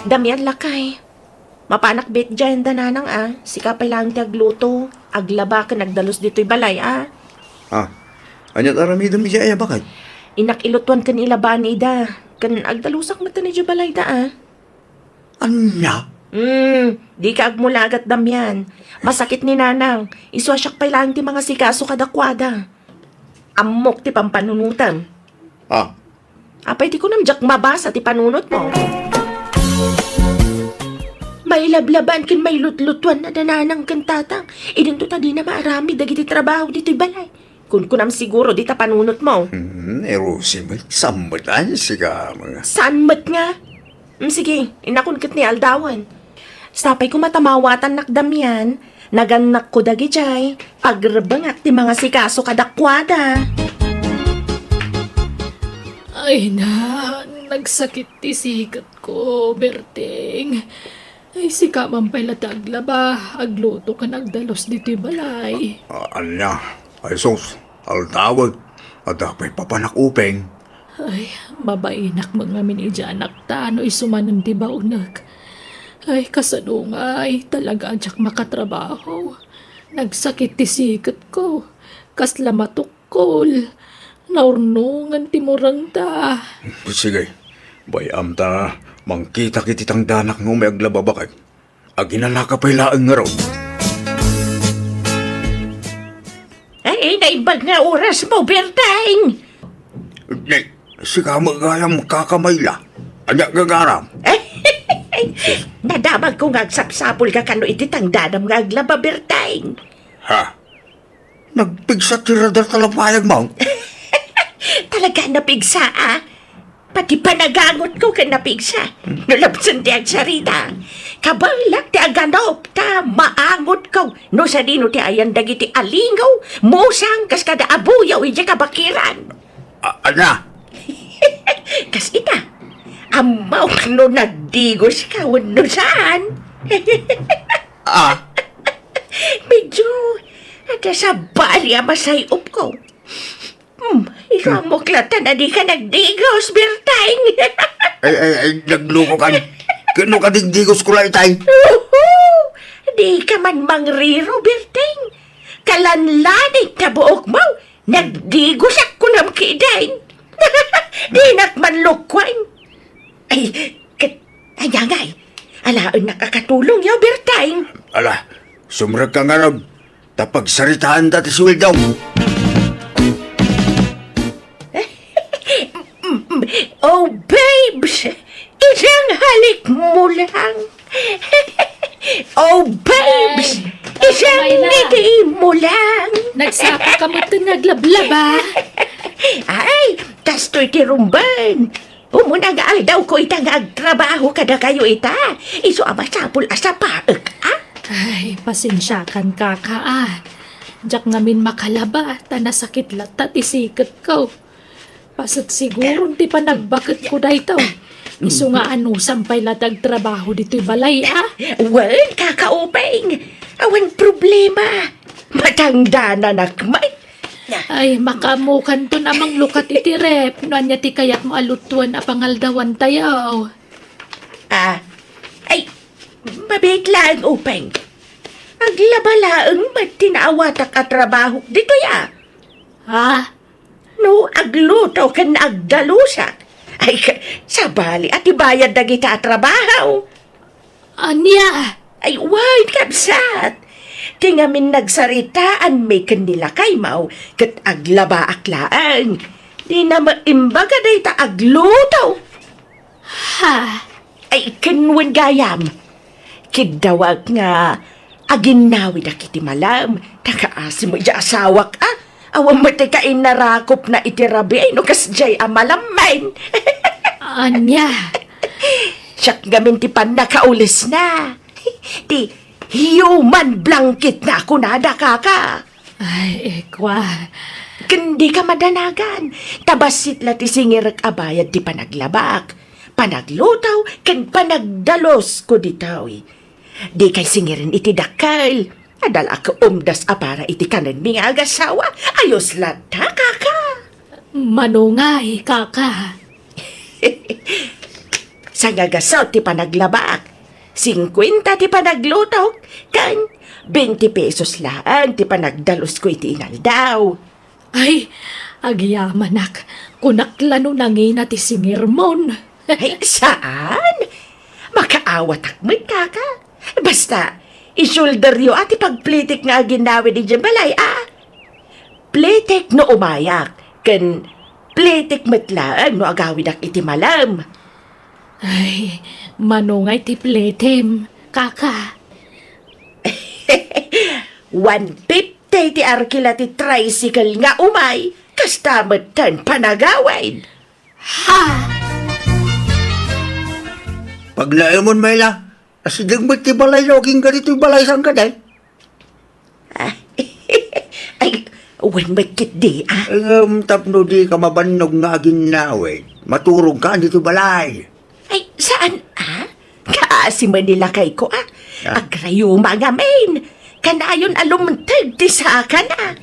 Damian, lakay. Mapanak bet diayen da Nanang a, sika pay laeng ti agluto, aglaba ken agdalus ditoy balay a. Ah, ania ti aramidem idiay a, baket? Innak ilutuan ken ilabaan ida, ken agdalusak met idiay balayda a. Ania? Hmm, dika agmulagat, Damian. Masakit ni Nanang, isu a siak pay laeng ti mangasikaso kadakuada. Ammok ti pampanunotem. Ah, Apay ti kunam, diak mabasa ti panunotmo. Mailablabaan ken mailutlutuan a da Nanang ken Tatang. Idinto ta dina maaramid dagiti trabaho ditoy balay. Kunkunam siguro dita panunotmo. Hmm, ni Rosie met, saan met a sika nga. Saan met nga? Hmm, sige, innakon ket ni aldawen. Sapay koma ta maawatannak Damian, nagannakko dagidiay, agrebengak ti mangasikaso kadakuada. Ay na, nagsakit ti siketko, Berting. Ay, sika man pay la ti aglaba, agluto ken agdalus ditoy balay. A-, ania? Ay sus, aldawen, adda pay papanak Upeng. Ay, mabainak met ngamin idiay anakta no isu manen ti baonek. Ay, kasano ngay, talaga a diak makatrabaho. Nagsakit ti siketko. Kasla matukkol. Naurnongen ti murengta. Sige, bay-am ta mangkitak iti tangdanak no umay aglaba, baket. Aginanaka pay laeng ngarud. Ay, naimbag nga orasmo, Berteng! Ni, sika met gayam kakamayla. Ania gagaram? Nadamagko nga agsapsapulka kano iti tangdanam nga aglaba, Berteng. Ha? Nagpigsa ti radar ta lapayagmo? Talaga a napigsa, a? Pati panagangotko ket napigsa. No labsen ti agsarita, kabaelak ti aganup ta maangotko no sadino ti ayan dagiti alingaw, musang, kas kada abuyaw idiay kabakiran. A-, ania? Kas ita, ammok no nagdigoska wenno saan. Ah? Medyo adda sabali a masay-opko. Hmm, ikaw mo klatan a di ka nagdigos, Berteng. Ay, ay, ay, nagluko kan. Kano ka digdigos ko la itay? Uhu! Di ka man mangriro, Berteng. Kalanlaning ta buok mo, nagdigos ak kunam kiden. Dinak man lukwan. Ay, ket, anya ngay? Alaen nakakatulong yaw, Berteng. Ala, sumrek ka ngarud. Ta pagsaritaan ta ti suweldo. Oh, babes! Isang halik mo lang. Oh, babes! Ay, isang Mayla. Ngiti mo lang. Nagsapa ka mo ito naglablaba. Ay, kastoy ti rumban. Umuna nga aldaw ko ita nga agtrabaho kadakayo ita. Isu a masapul a sapaek, a? Ay, pasensiakan, kaka, a. Diak ngamin makalaba, ta nasakit latta ti siketko. Paset siguron ti panagbaket ko daytoy. Isu nga anusam pay la ti agtrabaho ditoy balay, a? Wen, kaka Upeng. Awan problema. Matangdananak met. Ay, makaammokanton a manglukat iti ref no ania ti kayatmo a lutuen a pangaldawantayo. Ah, ay, mabiit laeng, Upeng. Aglaba laeng met ti naawatak a trabaho ditoy, a. Ha? No agluto ken agdalusak, ay, sabali a ti bayad dagita a trabaho. Ania? Ay, wen, kabsat. Ti ngamin nagsaritaanmi ken ni lakaymo, ket aglabaak laeng. Dina met imbaga dayta agluto. Ha? Ay, ken wen gayam. Kiddawak nga aginnawidak iti malem, ta kaasi met diay asawak, a. Awan met ti kainnarakopna iti rabii no kasdiay a malemmen. Ania? Siak ngamin ti pannakaulesna. Ti human blanketna, kunada, kaka. Ay, ikwa. Ken dika madanagan. Ta bassit la ti singirek a bayad ti panaglabak, panagluto, ken panagdalusko ditoy. Dikay singiren iti dakkel. Adda la a kaumdas a para iti kanenmi nga agasawa. Ayos latta, kaka. Mano ngay, kaka? Sangagasut ti panaglabak, singkuenta ti panaglutok, ken benti pesos laeng ti panagdalusko iti inaldaw. Ay, agyamanak, kunak la no nangina ti singirmon. Ay, saan? Makaawatak met, kaka. Basta, isulderyo a ti pagplitek nga aginawid idiay balay, a. Plitek no umayak, ken plitek met laeng no agawidak iti malem. Ay, mano ngay ti plitem, kaka? One fifty ti arkila ti tricycle nga umay, kasta metten panagawid. Ha? Pagnaemon, Mayla, asideg met ti balay no agingga ditoy balay sangkad, ay? Ay, wen met ketdi, a. Ngem tapno dika mabannog nga aginnawid, maturogka ditoy balay. Ay, saan, a? Kaasi met ni lakayko, a. Ah. Agrayuma ngamin. Kanayon a lumteg ti sakana.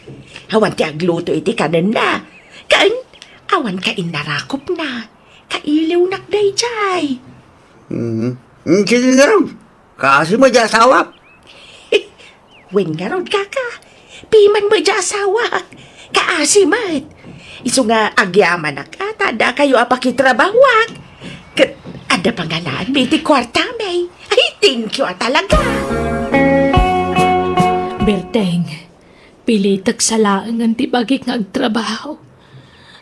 Awan ti agluto iti kanenna. Ken, awan kainnarakopna. Kailiwnak daydiay. Mhm. Mm, sige ngarud. Kaasi met diay asawak. Wen ngarud, kaka. Piman met diay asawak. Kaasi met. Isu nga agyamanak a ta addakayo a pakitrabahoak. Ket adda pangalaanmi iti kuartami. Ay, thank you a talaga. Berteng, pilitek sa laengen ti bagik nga agtrabaho.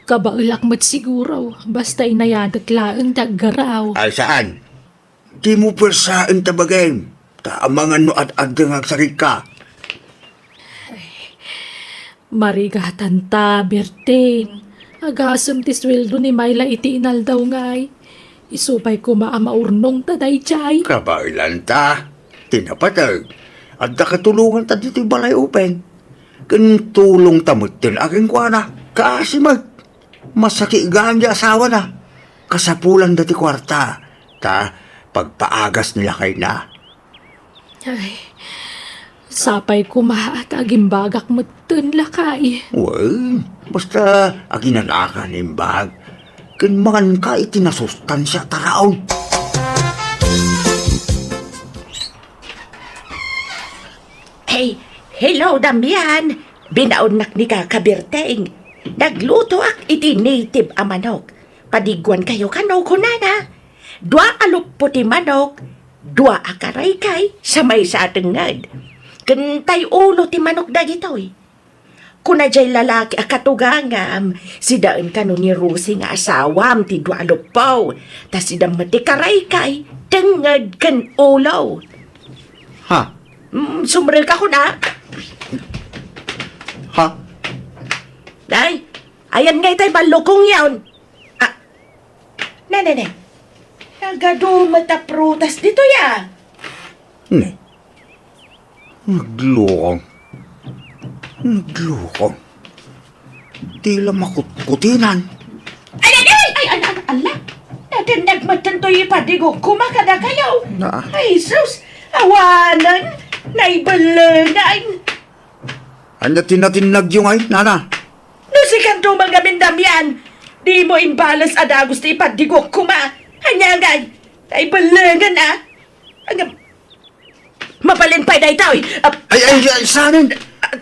Kabaelak met siguro, basta inayadek laeng ti aggaraw. Ay, saan? Dimo puersaen ta bagim, ta amangan no ad-adda nga agsarigka. Marigatanta, Berteng. Agasem ti sueldo ni Mayla iti inaldaw ngay. Isu pay koma a maurnongta daydiay. Kabaelanta. Ti napateg, adda katulonganta ditoy balay, Upeng. Ken tulongta metten a kenkuana. Kaasi met. Masakit gaan ti asawana. Kasapulan dati kuarta, ta pagpaagas ni lakayna. Ay, Sapay koma ta agimbagak metten, lakay. Wen, basta aginanakan imbag, ken manganka iti nasustansia a taraon. Hey, hello, Damian. Binaonnak ni Kaka Birteng. Naglutoak iti native a manok. Padiguankayo kano, kunana. Dua a luppo ti manok, dua a karaykay, sa maysa a tengnged. Ken tay ulo ti manok dagitoy. Kuna jay lalaki a katugangam, sidaen kano ni Rosie nga asawam ti dua a luppo, ta sida met ti karaykay, tengnged ken ulo. Ha? Mm, sumrek ako na. Ha? Ay, ayan nga itay ballukong yaon. Ah, ne, ne, ne. Nagadu met a prutas ditoy, ah. Ne. Naglukong. Naglukong. Tila makutkutinan. Ay, ay, ay, ay, ay, ala. Nadenneg met toy ipadigok koma kadakayo. Na. Ay, sus. Awanen. Naibelengan. Ania ti natinnagyo ngay, nana? No sikanto man ngamin, Damian, dimo imbales a dagus ti ipadigok koma. Ania ngay? Naibelengan, ah. Ang, mabalin pay daytoy. Ay, ay, ay, sanen?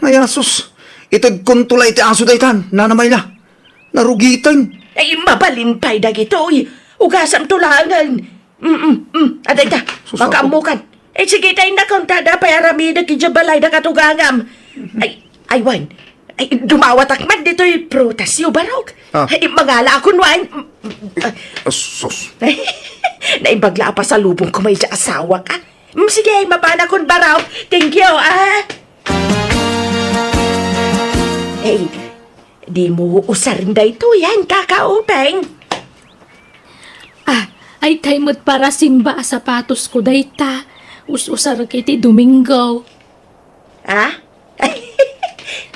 Ay, asus. Itedkonto la iti aso daytan, Nana Mayla. Narugiten. Ay, mabalin pay dagitoy. Ugasamto laengen. Mm, mm, mm. Adayta, sus, makaammokan. Eh, sige, tay nakon, ta adda pay aramidek idiay balay da katugangam. Ay, ay, wen. Ay, dumawatak man ditoy prutasyo, barok. Ah. Ay, mangala akon wen. Ah, sus. Naimbag la a pasalubong ko may asawak, ah. Mm, sige, mapanakon, barok. Thank you, ah. Ay, dimo usaren daytoy, ah, Kaka Openg. Ah, ay, tay met para simba a sapatosko dayta. Us-usarek iti Domingo. Ah?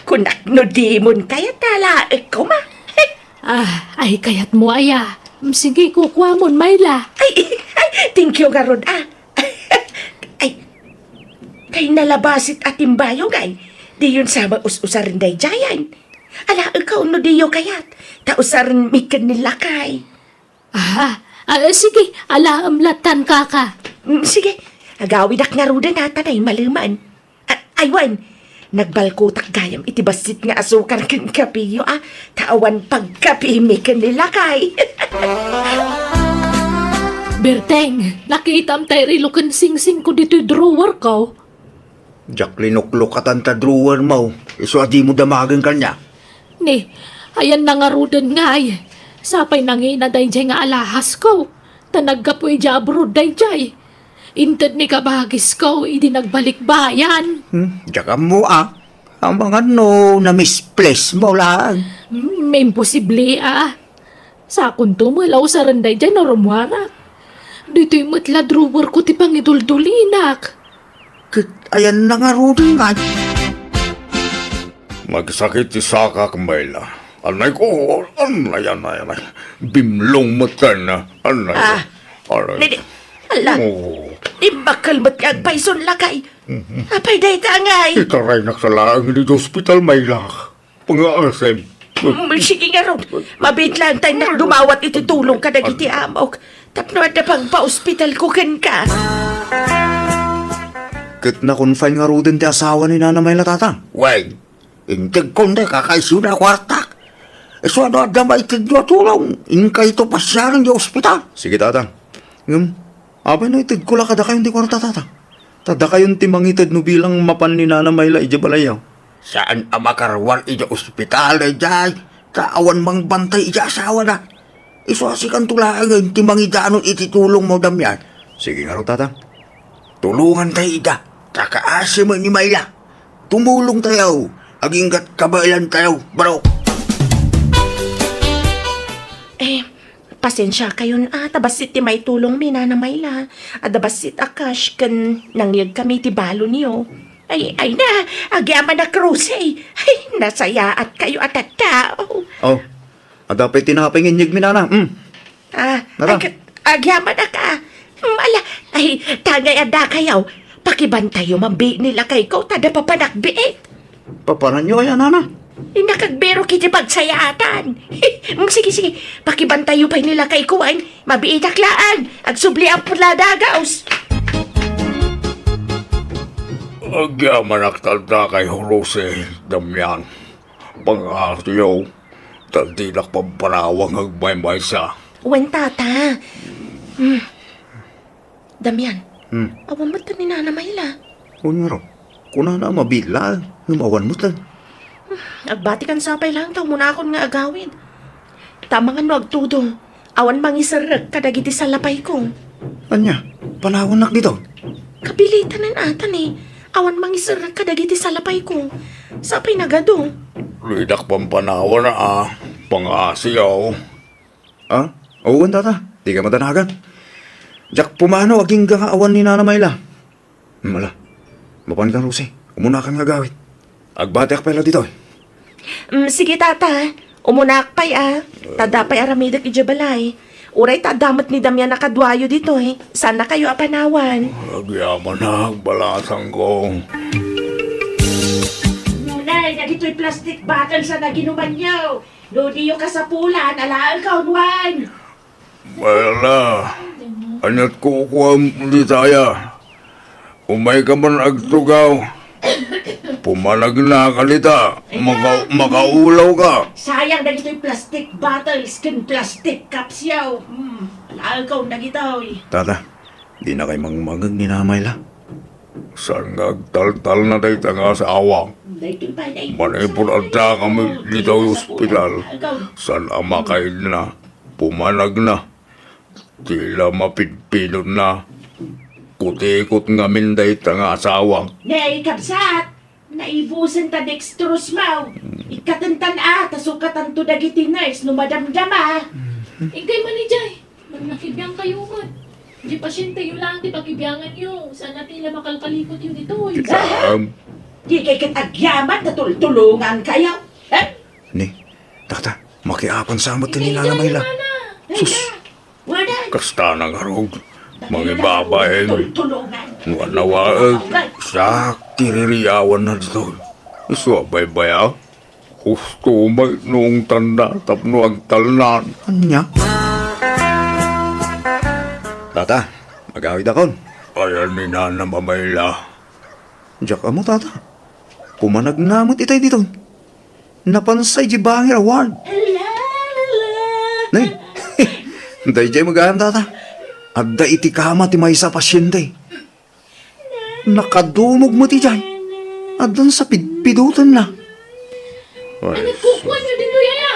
Kunak no dimon kayat a laek koma. Ah, ay, kayatmo aya. Mm, sige, kukuamon, Mayla. Ay, ay, thank you ngarud, ah. Ay, tay nalabasit a timbayo ngay. Diyon sa us-usaren daydiayen. Alaekon no diyo kayat. Ta usaren mi ken ni lakay. Ah, ah, sige, alaem lattan, Kaka. Mm, sige, agawidak ngaruden a ta naimaleman. A-, ay wen, nagbalkotak gayam iti bassit nga asukar ken kapeyo, ah, ta awan pagkapemi ken ni lakay. Berteng, nakitam tay relo ken singsingko ditoy drawer ko. Diak linuklokatan ta drawer mo, isu a dimo damagen kaniak. Ni, ayanna ngaruden ngay. Sapay nangina daydiay nga alahasko, ta naggapu idiay abroad daydiay. Inted ni kabagisko idi nagbalikbayan. Hmm, diak ammo, ah. Amangan no na-misplace mo lang. Hmm, imposible, ah. Sakonto met la usaren daydiay no rummuarak. Ditoy met la drawer ko ti pangiduldulinak. Ket ayanna ngaruden ngay. Nagsakit ti sakak, Mayla. Anay ko, anay, anay, anay. Bimlong metten, anay. Ah, anay. Didi, ala. Oh. Imbakkel met nga agpayson, lakay. Mhm. Apay dayta ngay? Itaraynak sa laeng iti ospital, Mayla. Pangaasem. Mm, sige ngarud. Mabiit lang tay nak dumawat iti tulong kadagiti amok. Tapno adda pagpa-ospital ko kenka. Ket na-confine ngaruden ti asawa ni Nana Mayla, Tatang? Wen, integkon dayta kakaisuna a kuartak. Isu a no adda maitedyo a tulong, inkayto pasiaren iti ospital. Sige, Tatang. Ngem, apay no itedko la kadakayon ti kuarta, Tatang? Ta dakayon ti mangited no bilang mapan ni Nana Mayla idiay balayyo. Saan a makaruar idiay ospital daydiay, ta awan mangbantay idiay asawana. Isu a sikanto laengen ti mangidanon iti tulongmo, Damian. Sige ngarud, Tatang. Tulongantayo ida, ta kaasi met ni Mayla. Tumulongtayo, agingga't kabaelantayo, barok. Eh, pasensiakayon a ta bassit ti maitulongmi, Nana Mayla. Adda bassit a cash ken nangyegkami ti balonyo. Ay, ay na, agyamanak, Rosie. Ay, nasayaatkayo a tattao. Oh, adda pay tinapay nga inyegmi, Nana. Mm. Ah, Nana. Ay, ket, agyamanak, ah. Mm, ala, ay, ta ngay addakayo. Pakibantayo man biit ni lakayko, ta adda papanak biit. Papananyo aya, nana? Innak agbirok iti pagsayaatan. Mm, sige, sige. Pakibantayo pay ni lakayko, wen. Mabiitak laeng. Agsubli a pula dagaus. Agyamanak tadta kay Jose, Damian. Pangngasiyo, ta dinak pampanawang agmaymaysa. Wen, tata. Hmm. Damian, Hmm. awan met ni Nana Mayla. Wen ngarud, kunana a mabiit laeng, ngem awan met. Agbatikan sa pay laeng ta umunakon nga agawid. Ta amangan no agtudong, awan mangiserrek kadagiti salapayko. Ania, panawannak ditoy? Kabilitanan ata ni, awan mangiserrek kadagiti salapayko. Sapay nagadu. Dinak pampanawan a, pangngasiyo. Ah? Wen, tata. Dika madanagan. Diak pumanaw agingga nga awan ni Nana Mayla. Hmm, ala. Mapanka, Rosie. Umunakan nga agawid. Agbatiak pay la ditoy. Mm, sige, tata. Umunaak pay, a. Ta adda pay aramidek idiay balay. Uray ta adda met ni Damian a kaduayo ditoy. Saannakayo a panawan. Agyamanak, balasangko. Ngunay, dagitoy plastic bottles a naginumanyo. No diyo kasapulan, alaenkayon. Mayla, ania't kukuam dita aya? Umayka man agtugaw. Pumanagnaka dita. Maka-, makaulawka. Sayang dagitoy plastic bottles ken plastic cupsyo. Hmm, alaenkayon dagitoy. Tata, dinakay mangmangeg ni Nana Mayla. Saan nga agtaltalna dayta nga asawak? Manipud addakami ditoy ospital, saan a makaidna, pumanagna. Ti la mapidpidutna. Kutikot ngamin dayta nga asawak. Nay, kabsat! Naibusen ta dextrose mo. Ikkatentan a, ta sukatanto dagiti nurse no madamdama. Inkay man idiay. Manakibiangkayo met. Diay pasienteyo laeng ti pakibianganyo. Saan a ti la makalkalikotyo ditoy. Ket saan? Dikay ket agyaman ta tultulongankayo. Eh? Ni, tata, makiapan sa met ni Nana Mayla. Sus. Kasta na ngarud. Mangibabain. Tultulongan. No anawaek, siak ti ririawanna ditoy. Isu a baybaya. Husto met no ungtanna tapno agtalnan. Ania? Tata, agawidakon. Ayan ni Nana Mayla. Diak ammo, tata. Pumanagna met itay ditoy. Napansay di bangir a ward. Nay, daydiay met gayam, tata. Adda iti kama ti maysa a pasiente. Nakadumog met idiay. Addan sa pidpidutenna. Ay, nagkukuanyo ditoy aya?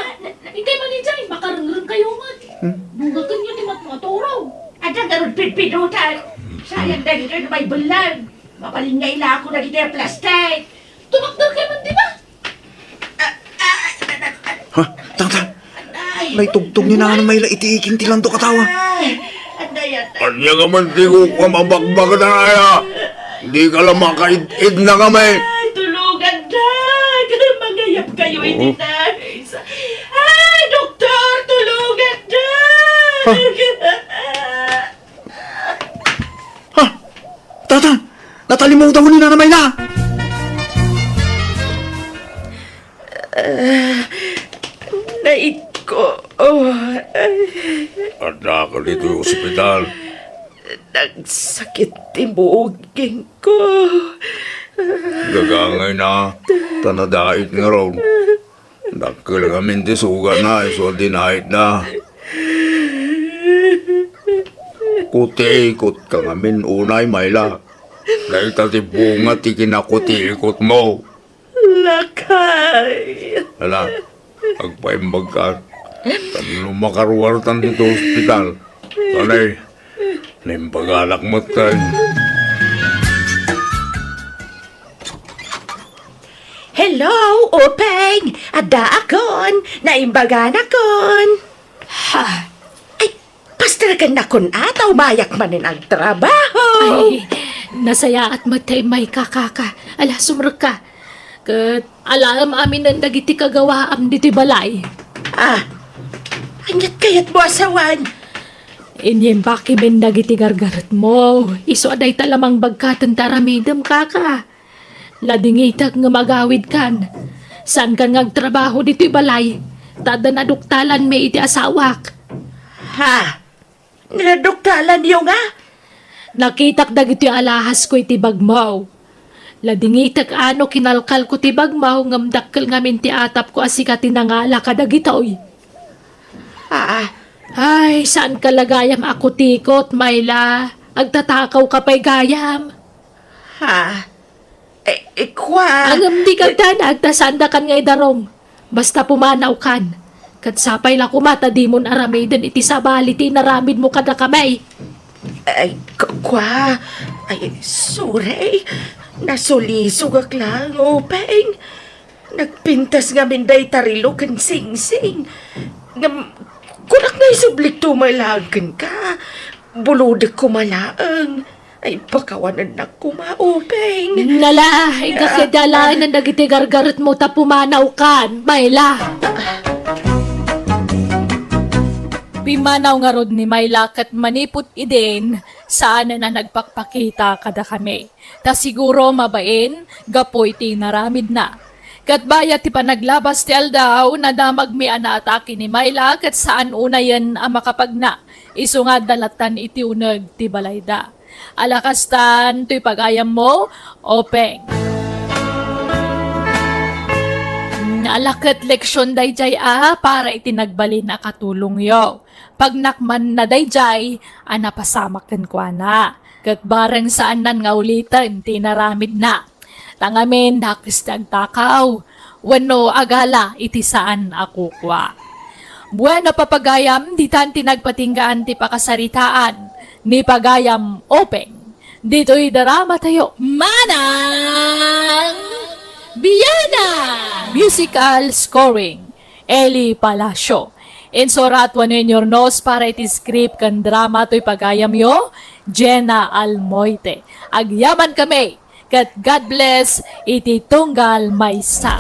Inkay man idiay, makarengrengkayo met. Hmm? Bugakenyo ti matmaturog. Adda ngarud pidpidutan. Sayang dagitoy no maibellan. Mabalin nga ilako dagiti plastic. Tumakderkay man, di ba? Ha? Tata? Naitugtog ni Nana Mayla iti iking ti landok a tawa. Ania nga man ti kukuam a bakbakatan aya? Dika la makaid-id na kami. Ay, tulungan, Dad. Mangayab kayo iti nurse. Ay, doktor, tulungan, Dad. Ha? Tata, natalimutan ni Nana Mayla. Ah, naitko. Oh, ay. Adda ka ditoy ospital. Nagsakit ti bugingko. Gagangay na, ta nadait ngarud. Dakkel ngamin ti sugatna isu a dinait na. Kutikot ka ngamin unay, Mayla. Dayta ti bunga ti kinakutikot mo. Lakay. Ala, agpaimbag ka. Tapno makaruartan ditoy ospital. Anay, naimbaganak met kay. Hello, Upeng! Addaakon! Naimbaganakon! Ha? Ay, pasterkennakon a, ta umayak manen agtrabaho! Ay, nasayaat met ta immayka, kaka. Ala, sumrekka. Ket alaem aminen dagiti kagawaam ditoy balay. Ah, ania't kayatmo a sawen? Inyembaki men dagiti gargaretmo. Isu a dayta la mangbagkaten ti aramidem, kaka. Ladingitek ngem agawidkan. Saankan nga agtrabaho ditoy balay, ta adda naduktalanmi iti asawak. Ha? Naduktalanyo nga? Nakitak dagitoy alahasko iti bagmo. Ladingitek a no kinalkalko ti bagmo ngem dakkel ngamin ti atapko a sika ti nangala kadagitoy. Ah, Ay, saanka la gayam a kutikot, Myla. Agtatakaw ka pay gayam. Ha? Eh, eh, kwa. Ngem dika agdanag ta saandakan nga idarum. Basta pumanawkan. Ket sapay la koma ta dimon aramiden iti sabali ti inaramidmo kadakami. Ay, k-, kwa. Ay, sorry. Nasulisogak laeng, Openg. Nagpintas ngamin dayta relo ken singsing. Ngem, kunak nga isublikto met laeng kenka. Bulodek koma laeng. Ay, pakawanennak koma, Openg. Nala, ay, kakadalanan dagiti gargaretmo ta pumanawkan, Myla. Pimmanaw ngarud ni Myla ket manipud idin, saanen a nagpakpakita kadakami. Ta siguro mabain gapu iti inaramidna. Ket bayat ti panaglabas ti aldaw, nadamagmi a naatake ni Myla ket saan unayen a makapagna. Isu nga adda lattan iti uneg ti balayda. Ala kastan, toy pagayammo, Openg. Ala ket leksion daydiay a para iti nagbalin a katulongyo. Pagnakmanna daydiay a napasamak kenkuana. Ket bareng saannan nga uliten ti inaramidna. Ta ngamin, dakes ti agtakaw, wenno agala iti saan a kukua. Bueno, papagayam, ditan ti nagpatinggaan ti pakasaritaan ni pagayam Openg. Ditoy drama tayo, Manang Biana! Musical scoring, Eli Palacio. Insurat wenno inyurnos para iti script ken drama toy pagayamyo, Jenna Almoite. Agyaman kami, ket God bless iti tunggal maysa.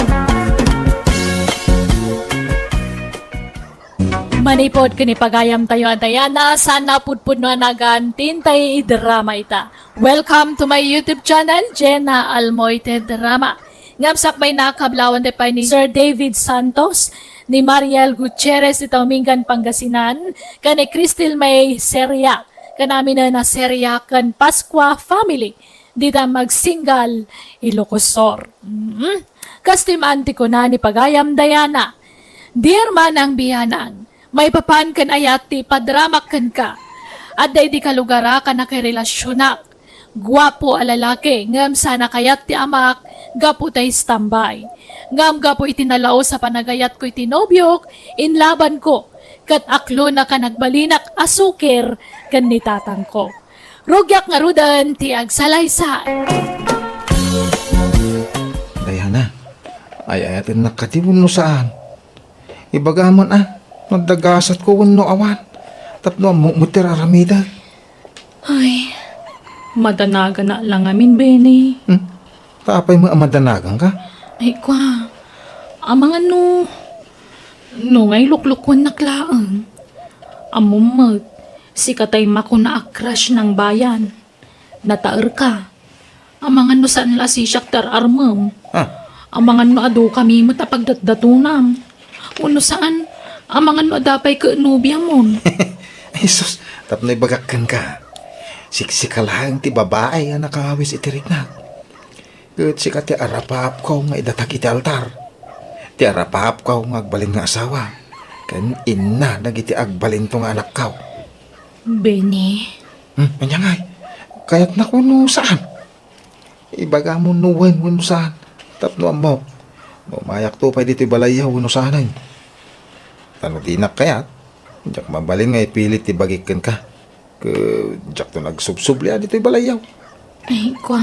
Manipud ken ipagayam tayo a Diana, saan a pudpudno a nagan ti intay drama ita. Welcome to my YouTube channel, Jenna Almoite Drama. Ngem sakbay na, kablawan ti pay ni Sir David Santos, ni Mariel Gutierrez ti Tauminggan, Pangasinan, ken ni Cristel May Seria, ken aminen a Seria ken Pascua family, dita Magsingal, Ilocos Sur. Mm. Kas ti maan ti kuna ni pagayam Diana, Dear Manang Bianang, maipapan ken ayat ti padramak kenka. Adda idi kalugara ka nakirelasionak. Guapo a lalaki, ngem saan a kayat ti amak gapu ta istambay. Ngem gapu iti nalaus a panagayatko iti nobiok, inlabanko, ket aklona ka nagbalinak a sukir ken ni tatangko. Rugiak ngaruden ti agsalaysay. Diana, ay-ayatennak kadi wenno saan? Ibagam man a, no adda gasatko wenno awan, tapno ammok met ti ar-aramidek. Ay, madanagana la ngamin, Benny. Hmm? Ta apay met a madanaganka? Ay, kwa, amangan no, no nga iluklukuennak laeng. Ammom met, sika tay makuna a crush nang bayan. Nataerka. Amangan no saan la a sisiak ti ar-armem. Ah. Amangan no adu kami met a pagdatdatonam. Wenno saan, amangan no adda pay ket nobiamon. Ay, sus, tapno ibagak kenka. Siksika laeng ti babai a nakawis iti riknak. Ket sika ti arapaapko nga idatag iti altar. Ti arapaapko nga agbalin nga asawa. Ken inna dagiti agbalinto nga anakko. Benny. Hmm, ania ngay? Kayatnak wenno saan? Ibagam no wen wenno saan. Tapno ammok. No mayakto pay ditoy balayyo wenno saanen. Ta no dinak kayat, diak mabalin nga ipilit ti bagik kenka. Ket diakto nagsubsubli a ditoy balayyo. Ay, kwa.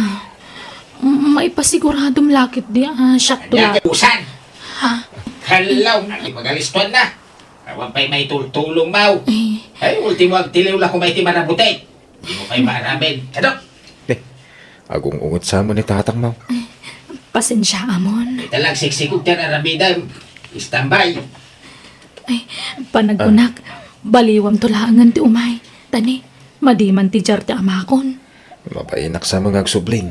M-, maipasiguradom la ketdi a siakto la. Ania ket usan? Ha? Hello, nagipagalistuan na. Awan pay maitultulong, Mau. Eh. Ay, ultimo agtiliw la koma iti marabuti. Di mo pay maaramen. Ano? Eh, agung-ungot sa mo ni tatang, Mau. Eh, pasensia, amon. Ita lang siksikog ti ar-aramidem. Istambay. Ay, panagkunak, ah, baliwam to laengen ti umay. Tani, madi man ti diar ti amakon. Mabainak sa nga agsubling.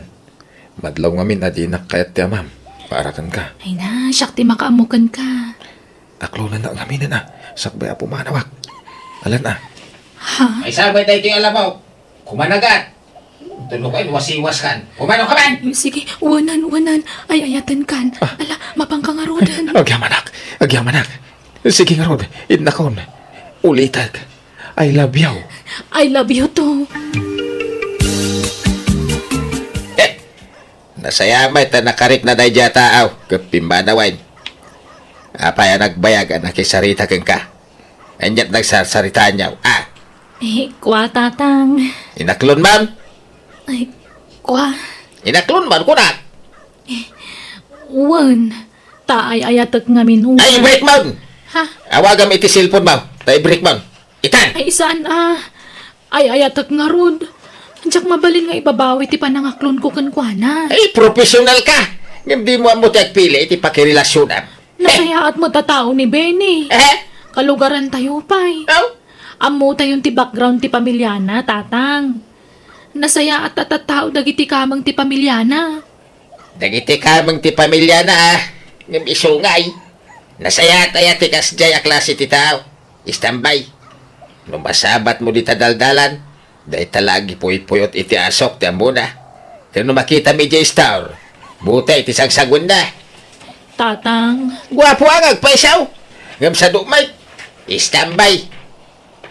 Madlaw ngamin a dinak kayat ti amam. Para kenka. Ay na, siak ti makaammo kenka. Aklonennak ngamin a. Sakbay a pumanawak. Alan a. Ha? Ay, sabay tayo ti alabaw. Kumanagat. Tulo kayo, wasiwas kan. Kumano ka man? Sige, wanan, wanan. Ay, ayaten kan. Ah. Ala, mapangka ngaruden. Agyamanak. Agyamanak. Sige ngarud, innakon. Ulitek. I love you. I love you too. Eh, nasayamay ta nakarikna daydiay a taaw, ket pimmanawen. Apay a nagbayag a nakisarita kenka? Aniat nagsarsaritaanyo, a? Eh, kua, Tatang. Inaklon man? Ay, kua. Inaklon man, kunak? Wen, ta ay-ayatek ngamin. Ay, break man! Ha? Awagam iti cellphone mo. Ta i-break man. Itan! Ay, saan a? Ay-ayatek ngarud. Diak mabalin nga ibabawi ti panangaklonko kenkuana. Ay, professional ka! Ngem dimo ammo ti agpili iti pakirelasyonam. Nasayaat met a tao ni Benny. Eh? Kalugarantayo pay. Oh? Ammotayon ti background ti pamiliana, Tatang. Nasayaat a tattao dagiti kameng ti pamiliana. Dagiti kameng ti pamiliana, a, ngem isu ngay. Nasayaat aya ti kasdiay a klase ti tao? Istambay. No masabatmo dita daldalan, dayta la agipuypuyot iti asok ti ammona. Ken no makitami idiay store, butay ti sagsaguenna. Tatang. Guapo a nga agpaysaw. Ngem sadu met, istambay.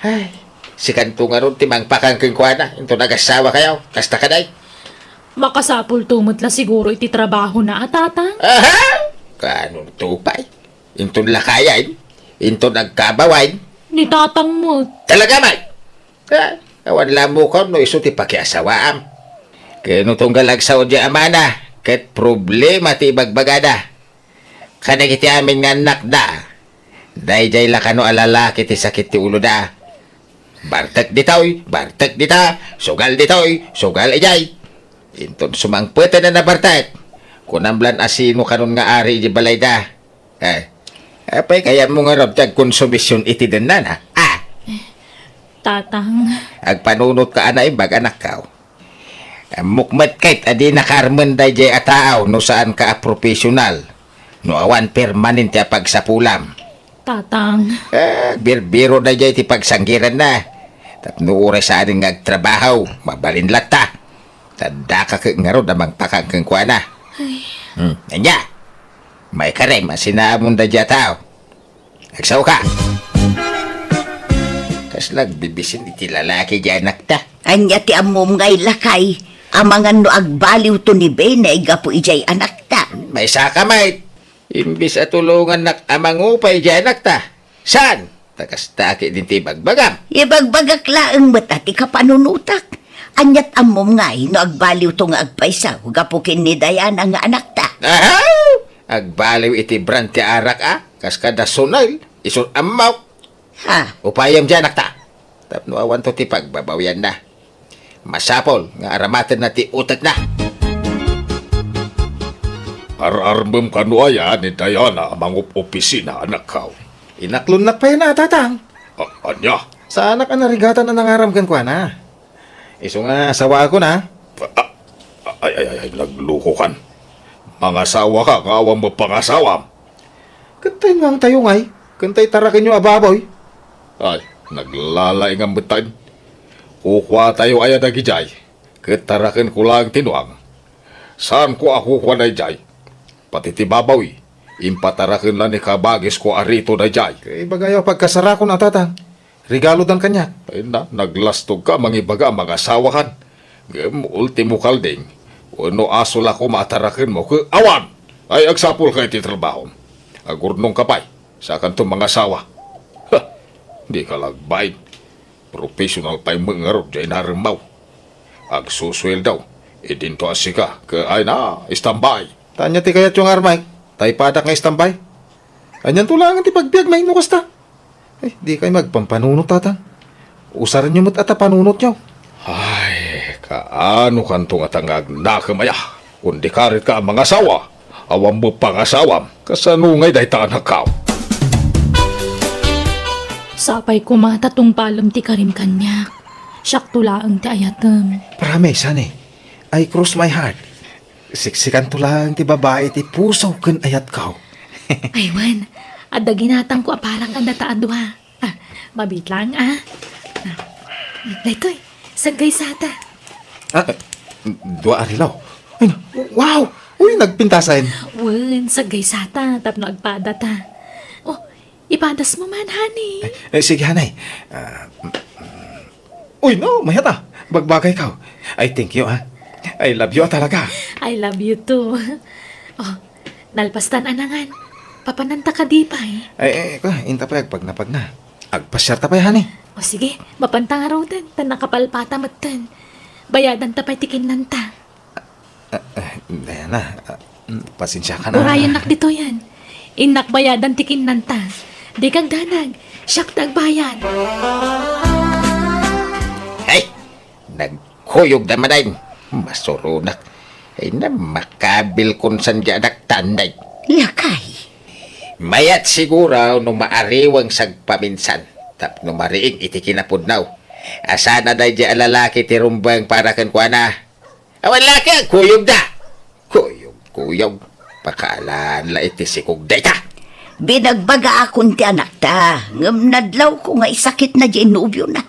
Ay, sikanto ngarud ti mangpakan kenkuana, inton agasawa kayo, kasta kaday? Makasapulto met la siguro iti trabahona a, Tatang? Aha! Kaanonto pay? Inton lakayen? Inton agkabawen? Ni Tatang met. Talaga met? Ah, awan la ammokan no isu ti pakiasawaam. Ken no tunggal agsao diay amana, ket problema ti ibagbagada. Kadagiti amin nga annakda, daydiay la kano a lalaki ti sakit ti uloda. Bartek ditoy, bartek dita, sugal ditoy, sugal idiay. Inton sumangpeten a nabartek, kunam lan a sino kanon nga ari idiay balayda. Eh, apay kayatmo ngarud ti agkonsumision iti dennana? Ah! Tatang. Agpanunotka a naimbag, anakko. Ammok met ket a dinaka armen daydiay a tao no saanka a professional, no awan permanente a pagsapulam. Tatang. Eh, birbiro daydiay ti pagsanggiranna. Tapno uray saanen nga agtrabaho, mabalin latta. Tadda ka ket ngarud a mangpakan kenkuana. Ay. Hmm, ania? Maikarem a sinaamon daydiay a tao. Agsaoka! Kasla agbibisin iti lalaki diay anakta. Ania ti ammom ngay, lakay, amangan no agbaliwto ni Benny gapu idiay anakta? Maysaka met. Imbes a tulongannak a mangupay diay anakta. Saan? Ta kasta ket din ti ibagbagam. Ibagbagak laeng met a ti kapanunotak. Aniat ammom ngay no agbaliwto nga agpaysaw gapu ken ni Diana nga anakta? Aha! Agbaliw iti brand ti arak a, kas kada Sunil, isu ammok. Ha? Upayem diay anakta. Tapno awanto ti pagbabawianna. Masapul nga aramatenna ti utekna. Ar-armem kano aya ni Diana a mangup-opisina, anakko? Inaklonnak pay na, Tatang. A-, ania? Saanak a narigatan a nangaram kenkuana. Isu nga asawaakon a. A-, a-, ay, ay, ay, ay, naglukokan. Mangasawaka nga awan met pangasawam. Ket tay nuangtayo ngay, ken tay tarakenyo a baboy? Ay, naglalaingam metten. Kukuatayo aya dagidiay, ket tarakenko laeng ti nuang. Saanko a kukua daydiay. Pati ti baboy, impataraken la ni kabagisko a Rito daydiay. Ket ibagayo a pagkasarakon a, Tatang. Regalodan kaniak. Ay na, naglastogka a mangibaga a mangasawakan. Ngem ultimo kalding, wenno aso la koma a tarakenmo ket awan! Ay, agsapulka iti trabahom. Agurnongka pay, saakanto mangasawa. Ha! Dika la agbain. Professional pay met ngarud diay inaremmo. Agsusueldo, idinto a sika, ket ay na, istambay. Ta ania ti kayatyo nga armek? Ta ipadak nga istambay? Anianto laengen ti pagbiagmi no kasta? Ay, dikay agpampanunot, Tatang. Usarenyo met a ta panunotyo. Ay, kaano kanto ngata nga agnakem aya? Kundi karit ka a mangasawa, awan met pangasawam. Kasano ngay dayta, anakko? Sapay koma ta tungpalem ti karim kaniak. Siakto laeng ti ayatem. Promise, honey. I cross my heart. Siksikanto laeng ti babai ti puso ken ayatko. Ay, wen. Adda ginatangko a para kadata a dua. Ah, mabit lang, ah. Ah, daytoy, saggaysata. Ah, dua a relo. Ay, na, wow! Uy, nagpintasan. Wen, saggaysata, tapno agpadata. Oh, ipadas mo man, honey. Eh, eh, sige, honey. Ah, uy, no, mayat a. Bagbagayko. Ay, thank you, ah. I love you, ah, talaga. I love you too. Oh, nalpastan a nangan. Papananta kadi pay? Ay, eh, ka, inta pay agpagnapagna. Agpasiarta pay, honey. O sige, mapanta ngaruden, ta nakapalpata metten. Bayadanta pay ti kinnanta. Ah, ah, Diana, ah, mm, pasensiaka na. Urayennak ditoyen. Innak bayadan ti kinnanta. Dika agdanag, siak ti agbayad. Hey! Nagkuyogda manen. Masuronak. Ay na, makabilkon san diay anak tanday. Lakay. Mayat siguro no maariweng sagpaminsan tapno mariing iti kinapudno. Asana daydiay a lalaki ti rumbeng para kenkuana. Awan laki, agkuyogda. Kuyog, kuyog. Pakaalan la iti sikog dayta. Binagbagaakon ti anakta, ngem nadlawko nga isakitna diay nobiona.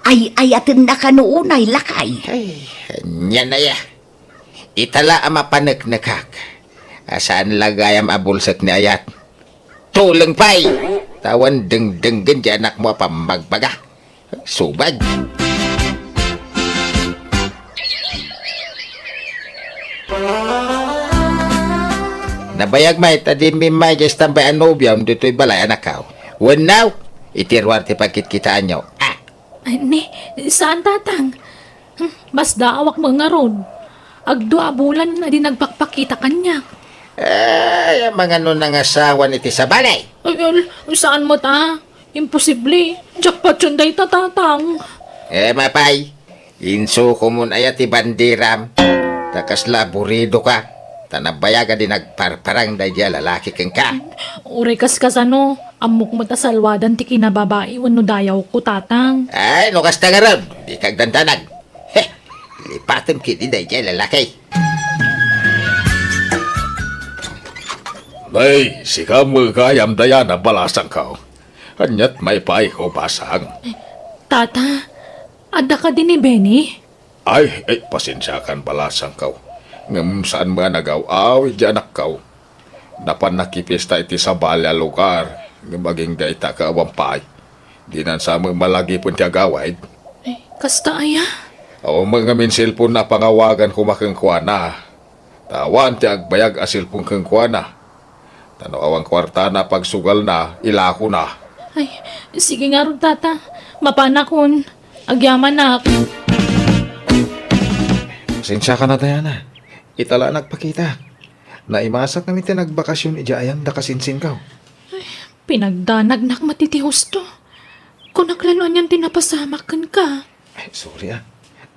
Ay-ayatenna kano unay, lakay. Ay, ania aya. Ita la a mapaneknekak. A saan la gayam a bulsek ni ayat. Tuleng pay. Ta awan dengdenggen diay anakmo a pammagbaga. Subad. Nabayag met a dimmi immay diay tambay a nobiom ditoy balay, anakko. Wenno, iti ruar ti pagkitkitaanyo. Ah. Ay, ni, saan, Tatang? Hmm, masdaawak met ngarud. Agdua a bulan a di nagpakpakita kaniak. Ay, amangan no nangasawan iti sabali. Ay, al-, saan met a? Imposible. Jackpot yun dayta, Tatang. Eh, mapay. Insukomon aya ti banderam. Ta kasla aburidoka. Ta nabayag a di nagparparang daydiay a lalaki kenka. Uray kas kasano, ammok met a salwadan ti kinababai wenno dayawko, Tatang. Ay, no kasta ngarud, dika agdandanag. Heh, lipatem ketdi daydiay a lalaki. Nay, sika met gayam, Diana, balasangko. Aniat maipaayko, basang? Tata, adda kadi ni Benny? Ay, ay, pasensiakan, balasangko. Ngem saan met a nagaw-awid diay anakko. Napan nakipiesta iti sabali a lugar, ngem agingga ita ket awan pay. Dinan sa met malagipen ti agawid. Ay, kasta aya? Awan met ngamin cellphone-na a pangawagan koma kenkuana. Ta awan ti agbayag a cellphone kenkuana. Ta no awan kuartana a pagsugalna, ilakona. Ay, sige ngarud, Tata. Mapanakon. Agyamanak. Pasensiakan a, Diana. Ita la a nagpakita. Naimasak ngamin ti nagbakasyon idiay ayan da kasinsinko. Ay, pinagdanagnak met iti husto. Kunak la no anian ti napasamak kenka. Ay, sorry, ah.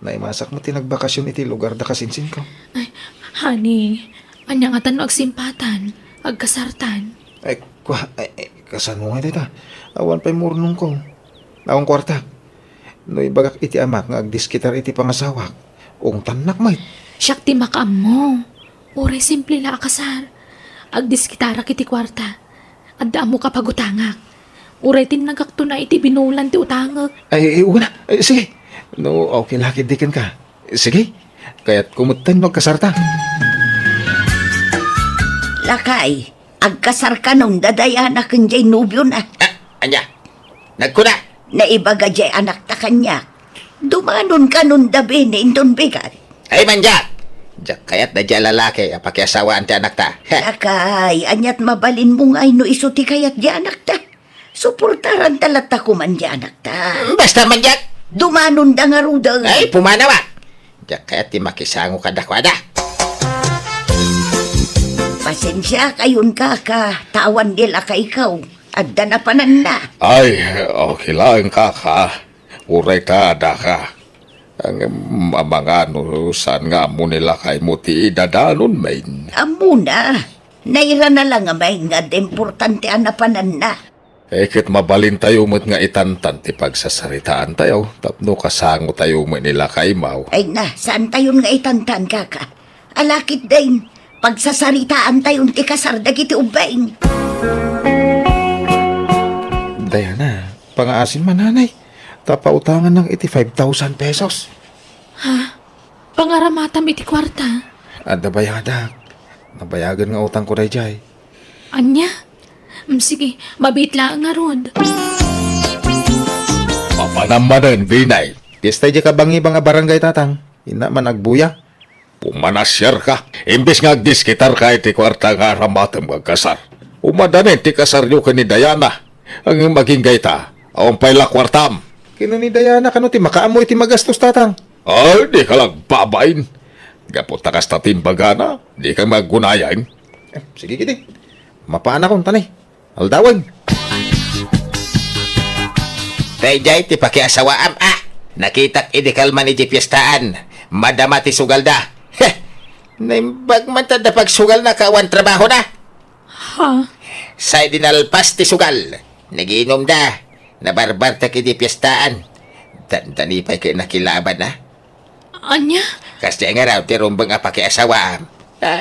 Naimasak met ti nagbakasyon iti lugar da kasinsinko. Ay, honey, ania ngata no agsimpatan, agkasartan? Ay, kua, ay, ay, kasano ngay dayta? Awan pay murnongko. Awan kuarta. No ibagak iti amak nga agdiskitar iti pangasawak, ungtannak met. Siak ti makaammo. Uray simple la a kasar. Agdiskitarak iti kuarta. Adda ammok a pagutangak. Uray tinnagakto na iti binulan ti utangek. Ay, ay, una. Ay, sige. No, okay la ketdi kenka. Sige. Kayatko metten no agkasarta. Lakay, agkasarka no daydiay a ken diay nobiona. Ah, ania? Nagkuna? Naibaga diay anakta kaniak. Dumanonka no da Benny inton bigat. Ay, man, diak. Diak kayat daydiay a lalaki a pakiasawaan ti anakta. Heh. Lakay, aniat mabalinmo ngay no isu ti kayat diay anakta? Suportaranta latta koman diay anakta. Basta man diak. Dumanonda ngaruden. Ay, pumanaw a. Diak kayat ti makisango kadakuada. Pasensiakayon, kaka, ta awan ni lakayko. Adda napananna. Ay, okay laeng, kaka. Uray ta adda ka. Ngem amangan no saan nga ammo ni lakaymo ti idadanon, main. Ammona. Nairana la ngamin nga adda importante a napananna. Eh, ket mabalintayo met nga itantan ti pagsasaritaantayo tapno kasangotayo met ni lakay Mau. Ay na, saantayon nga itantan, kaka. Ala ketdin, pagsasaritaantayon ti kasar dagiti ubbing. Diana, pangaasim man, nanay. Ta pautangannak iti five thousand pesos. Ha? Pangaramatam iti kuarta? Adda bayadak. Nabayagen nga utangko daydiay. Ania? Mm, sige, mabiit laeng ngarud. Mapanam manen, Binay. Fiesta idiay kabangiban a barangay, tatang. Inna man agbuya. Pumanasiarka. Imbes nga agdiskitarka iti kuarta nga aramatem nga agkasar, umadanen ti kasaryo ken ni Diana. Ngem agingga ita, awan pay la kuartam. Ken ni Diana, kano ti makaammo iti magastos, tatang? Ay, dika la agbabain. Gapu ta kasta ti imbagana, dika aggunayan. Eh, sige, kidi. Mapaanakon, tani. Aldawen. Daydiay ti pakiasawaam, a. Nakitak idi kalman idiay piestaan. Madama ti sugalda. Heh! Naimbag man ta adda pagsugalna ket awan trabahona. Ha? Say di nalpas ti sugal. Nagiinumda. Nabarbartek idi piestaan. Dandani pay ket nakilaban, a. Ania? Kasdiay ngarud ti rumbeng a pakiasawaam. Ha?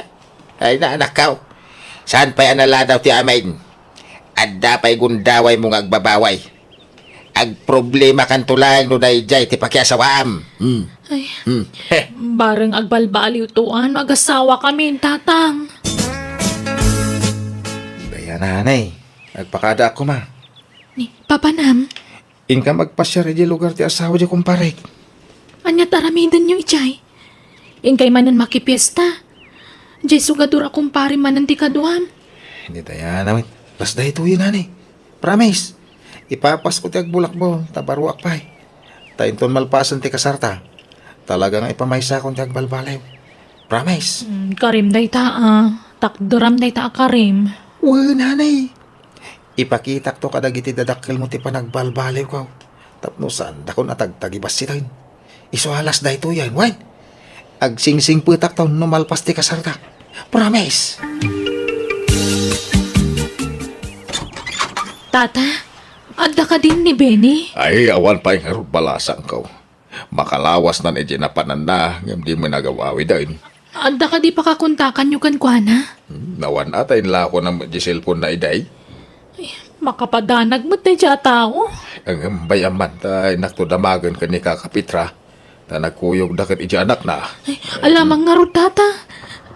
Ay, naanakkaw. Saan pay a naladaw ti amin? Adda pay gundawaymo nga agbabaway. Agproblemakanto laeng no daydiay ti pakiasawaam. Hmm. Ay, Hmm. Heh. Bareng agbalbaliwto no agasawakamin, tatang. Diana, anay. Agpakadaak koma. Ni, papanam? Inkam agpasiar idiay lugar ti asawa diay kumparek. Ania ti aramidenyo idiay? Inkay manen makipiesta. Diay sugador a kumpare manen ti kaduam. Ni Diana met. Kas daytoyen, nanay. Promise. Ipapasko ti agbulakbon, ta baruak pay. Ta inton malpasen ti kasarta, talaga nga ipamaysakon ti agbalbaliw. Promise. Mm, karim dayta, a. Takderam dayta a karim. Wen, nanay. Ipakitakto kadagiti dadakkelmo ti panagbalbaliwko tapno saandakon a tagtagibassiten. Isu a las daytoyen, wen, agsingsingpetakto no malpas ti kasarta. Promise! Tata, adda kadin ni Benny? Ay, awan pay ngarud balasangko. Makalawasnan iti napananna, ngem di met agawawiden. Adda kadi pakakontakanyo kenkuana? Hmm, nawan-at a inlakona met di cellphone-na idiay. Ay, makapadanag met daydiay a tao. Ngem bay-am man ta innakto damagen ken ni Kaka Petra, ta nagkuyogda ket idiay anakna. Ay, alamang ngarud, tata.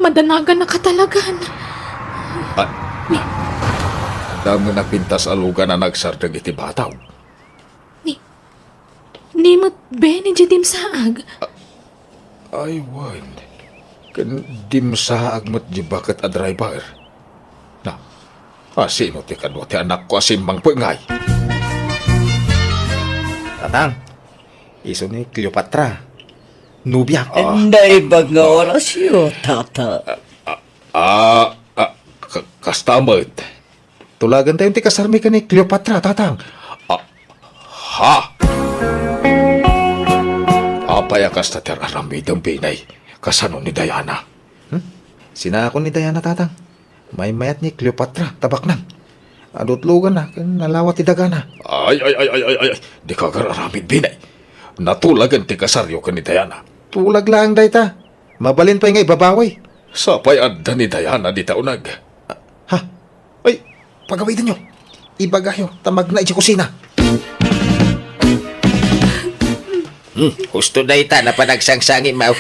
Madanagannaka talagan. Ah, damo napintas a lugan a nagsardeng iti bataw. Ni, ni met Benny diay dimsaag? Ay, wen. Ken dimsaag met diay baket a driver. Na, a, sino ti kadua ti anakko a simmangpet ngay? Tatang, isu ni Cleopatra. Nobiak. Ah. Naimbag nga orasyo, tata. Ah, ah, ka-, kasta met. Tulagentayon ti kasarmi ken ni Cleopatra, tatang. Ah, ha? Apay a kasta ti ar-aramidem, Benny? Kasano ni Diana? Hmm? Sinakon ni Diana, tatang. Maymayat ni Cleopatra, ta baknang. Adu ti luganna, ken nalawa ti dagana. Ay, ay, ay, ay, ay, ay, ay. Dika agar-aramid, Benny. Natulagen ti kasaryo ken ni Diana. Tulag laeng dayta. Mabalin pay nga ibabawi. Sapay adda ni Diana dita uneg. Ha? Ay, pagawidenyo. Ibagayo, ta magna idiay kusina. Hmm, husto dayta, napanagsangsangi, Mau.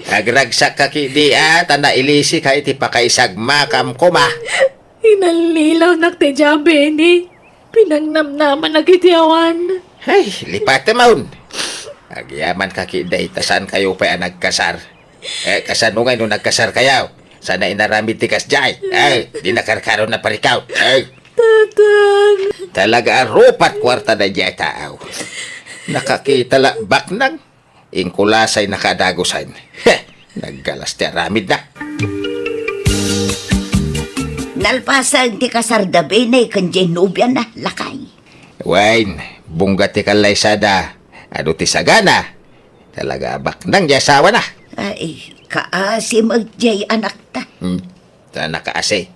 Agragsak ka kidi, a, ta nailisi ka iti pakaisagmakam koma. Inallilawnak ti diay, Benny. Pinangnamnamanak iti awan. Ay, lipatem, awn. Agyaman ka kidi, ta saan kayo pay a nagkasar. Eh, kasano ngay no nagkasar kayo? Sana inaramid ti kasdiay. Ay, di nakarkaro na parikaw. Ay. Tatang. Talaga a rupat kuarta daydiay a tao. Nakakita la baknang. Inkulasay nakaadagusan. Heh! Naggalas ti aramidna. Nalpasen ti kasarda Benny ken diay nobiana, lakay. Wen, bungga ti kallaysada. Adu ti sagana. Talaga a baknang diay asawana. Ay, kaasi met diay anakta. Hmm, ta nakaasi.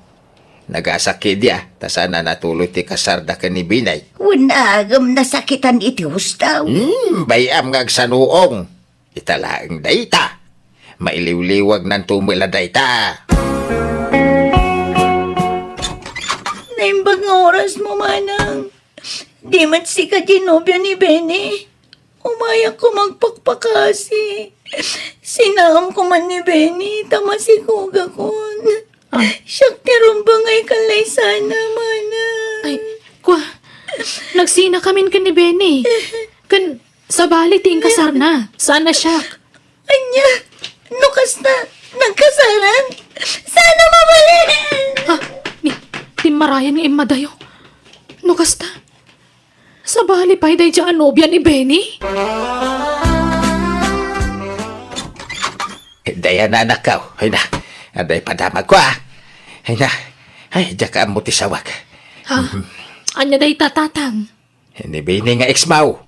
Nagasakit dia, ta saan a natuloy ti kasarda ken ni Benny. Wen, agem nasakitan iti husto. Hmm, bay-am nga agsanuong. Ita laeng dayta. Mailiwliwagnanto met la dayta. Naimbag nga orasmo, manang. Di met sika ti nobio ni Benny. Umayakko agpakpakasi. Sinaamko man ni Benny, ta masikogakon. Ah. Siak ti rumbeng a ikalaysana, manang. Ay, kua, nagsinakamin ken ni Benny. Ken sabali ti inkasarna. Saan a siak. Ania? No kasta, nagkasaran? Saan a mabalin? Ah, ni, timmarayan nga immadayo. No kasta, sabali pay daydiay a nobia ni Benny? Diana, anakko. Ay na, adda padamagko, ah. Ay na, ay, diak ammo ti sawag. Ha? Ania dayta, tatang? Ni Benny nga ex-mo,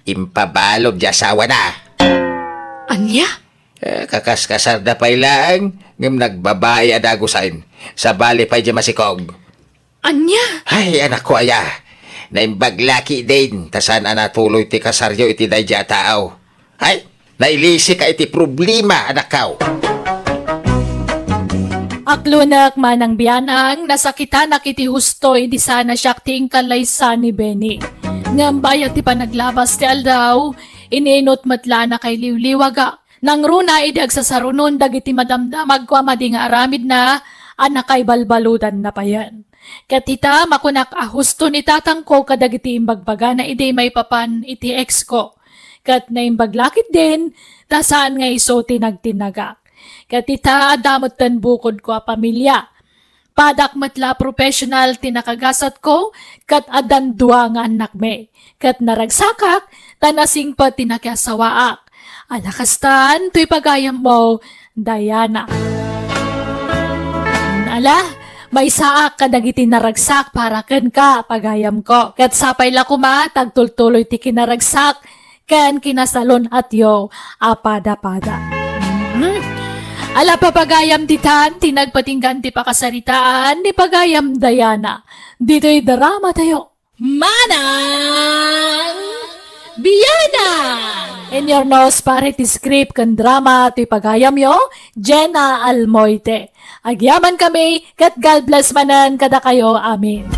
impabalud ti asawana. Ania? Eh, kakaskasarda pay laeng, ngem nagbabai a dagusen. Sabali pay diay masikog. Ania? Ay, anakko aya. Naimbag la ketdin, ta saan a natuloy ti kasaryo iti daydiay a tao. Ay, nailisika iti problema, anakko. Aklonek, manang Bianang, nasakitanak iti husto idi saan a siak ti inkalaysa ni Benny. Ngem bayat ti panaglabas ti aldaw, ininut met la a nakailiwliwagak. Nangruna idi agsasarunon dagiti madamdamagko a madi nga aramidna a nakaibalbaludanna payen. Ket ita, makunak a husto ni tatangko kadagiti imbagbagana idi maipapan iti ex-ko. Ket naimbag la ketdin, ta saan nga isu ti nagtinnagak. Ket ita, adda metten bukodko a pamilia. Padak met la a professional ti nakagasatko, ket addan dua nga annakmi. Ket naragsakak, ta nasingpet ti nakiasawaak. Ala kastan, toy pagayammo, Diana. Ala, maysaak kadagiti naragsak para kenka, pagayamko. Ket sapay la koma, ta agtultuloy ti kinaragsak, ken kinasalun-atyo a pada-pada. Mhm. Ala, papagayam ditan, ti nagpatinggan ti pakasaritaan ni pagayam Diana. Ditoy drama tayo. Manang Bianang! In your nose, pare ti script ken drama, ti pagayamyo, Jenna Almoite. Agyaman kami, ket God bless manen kadakayo. Amen.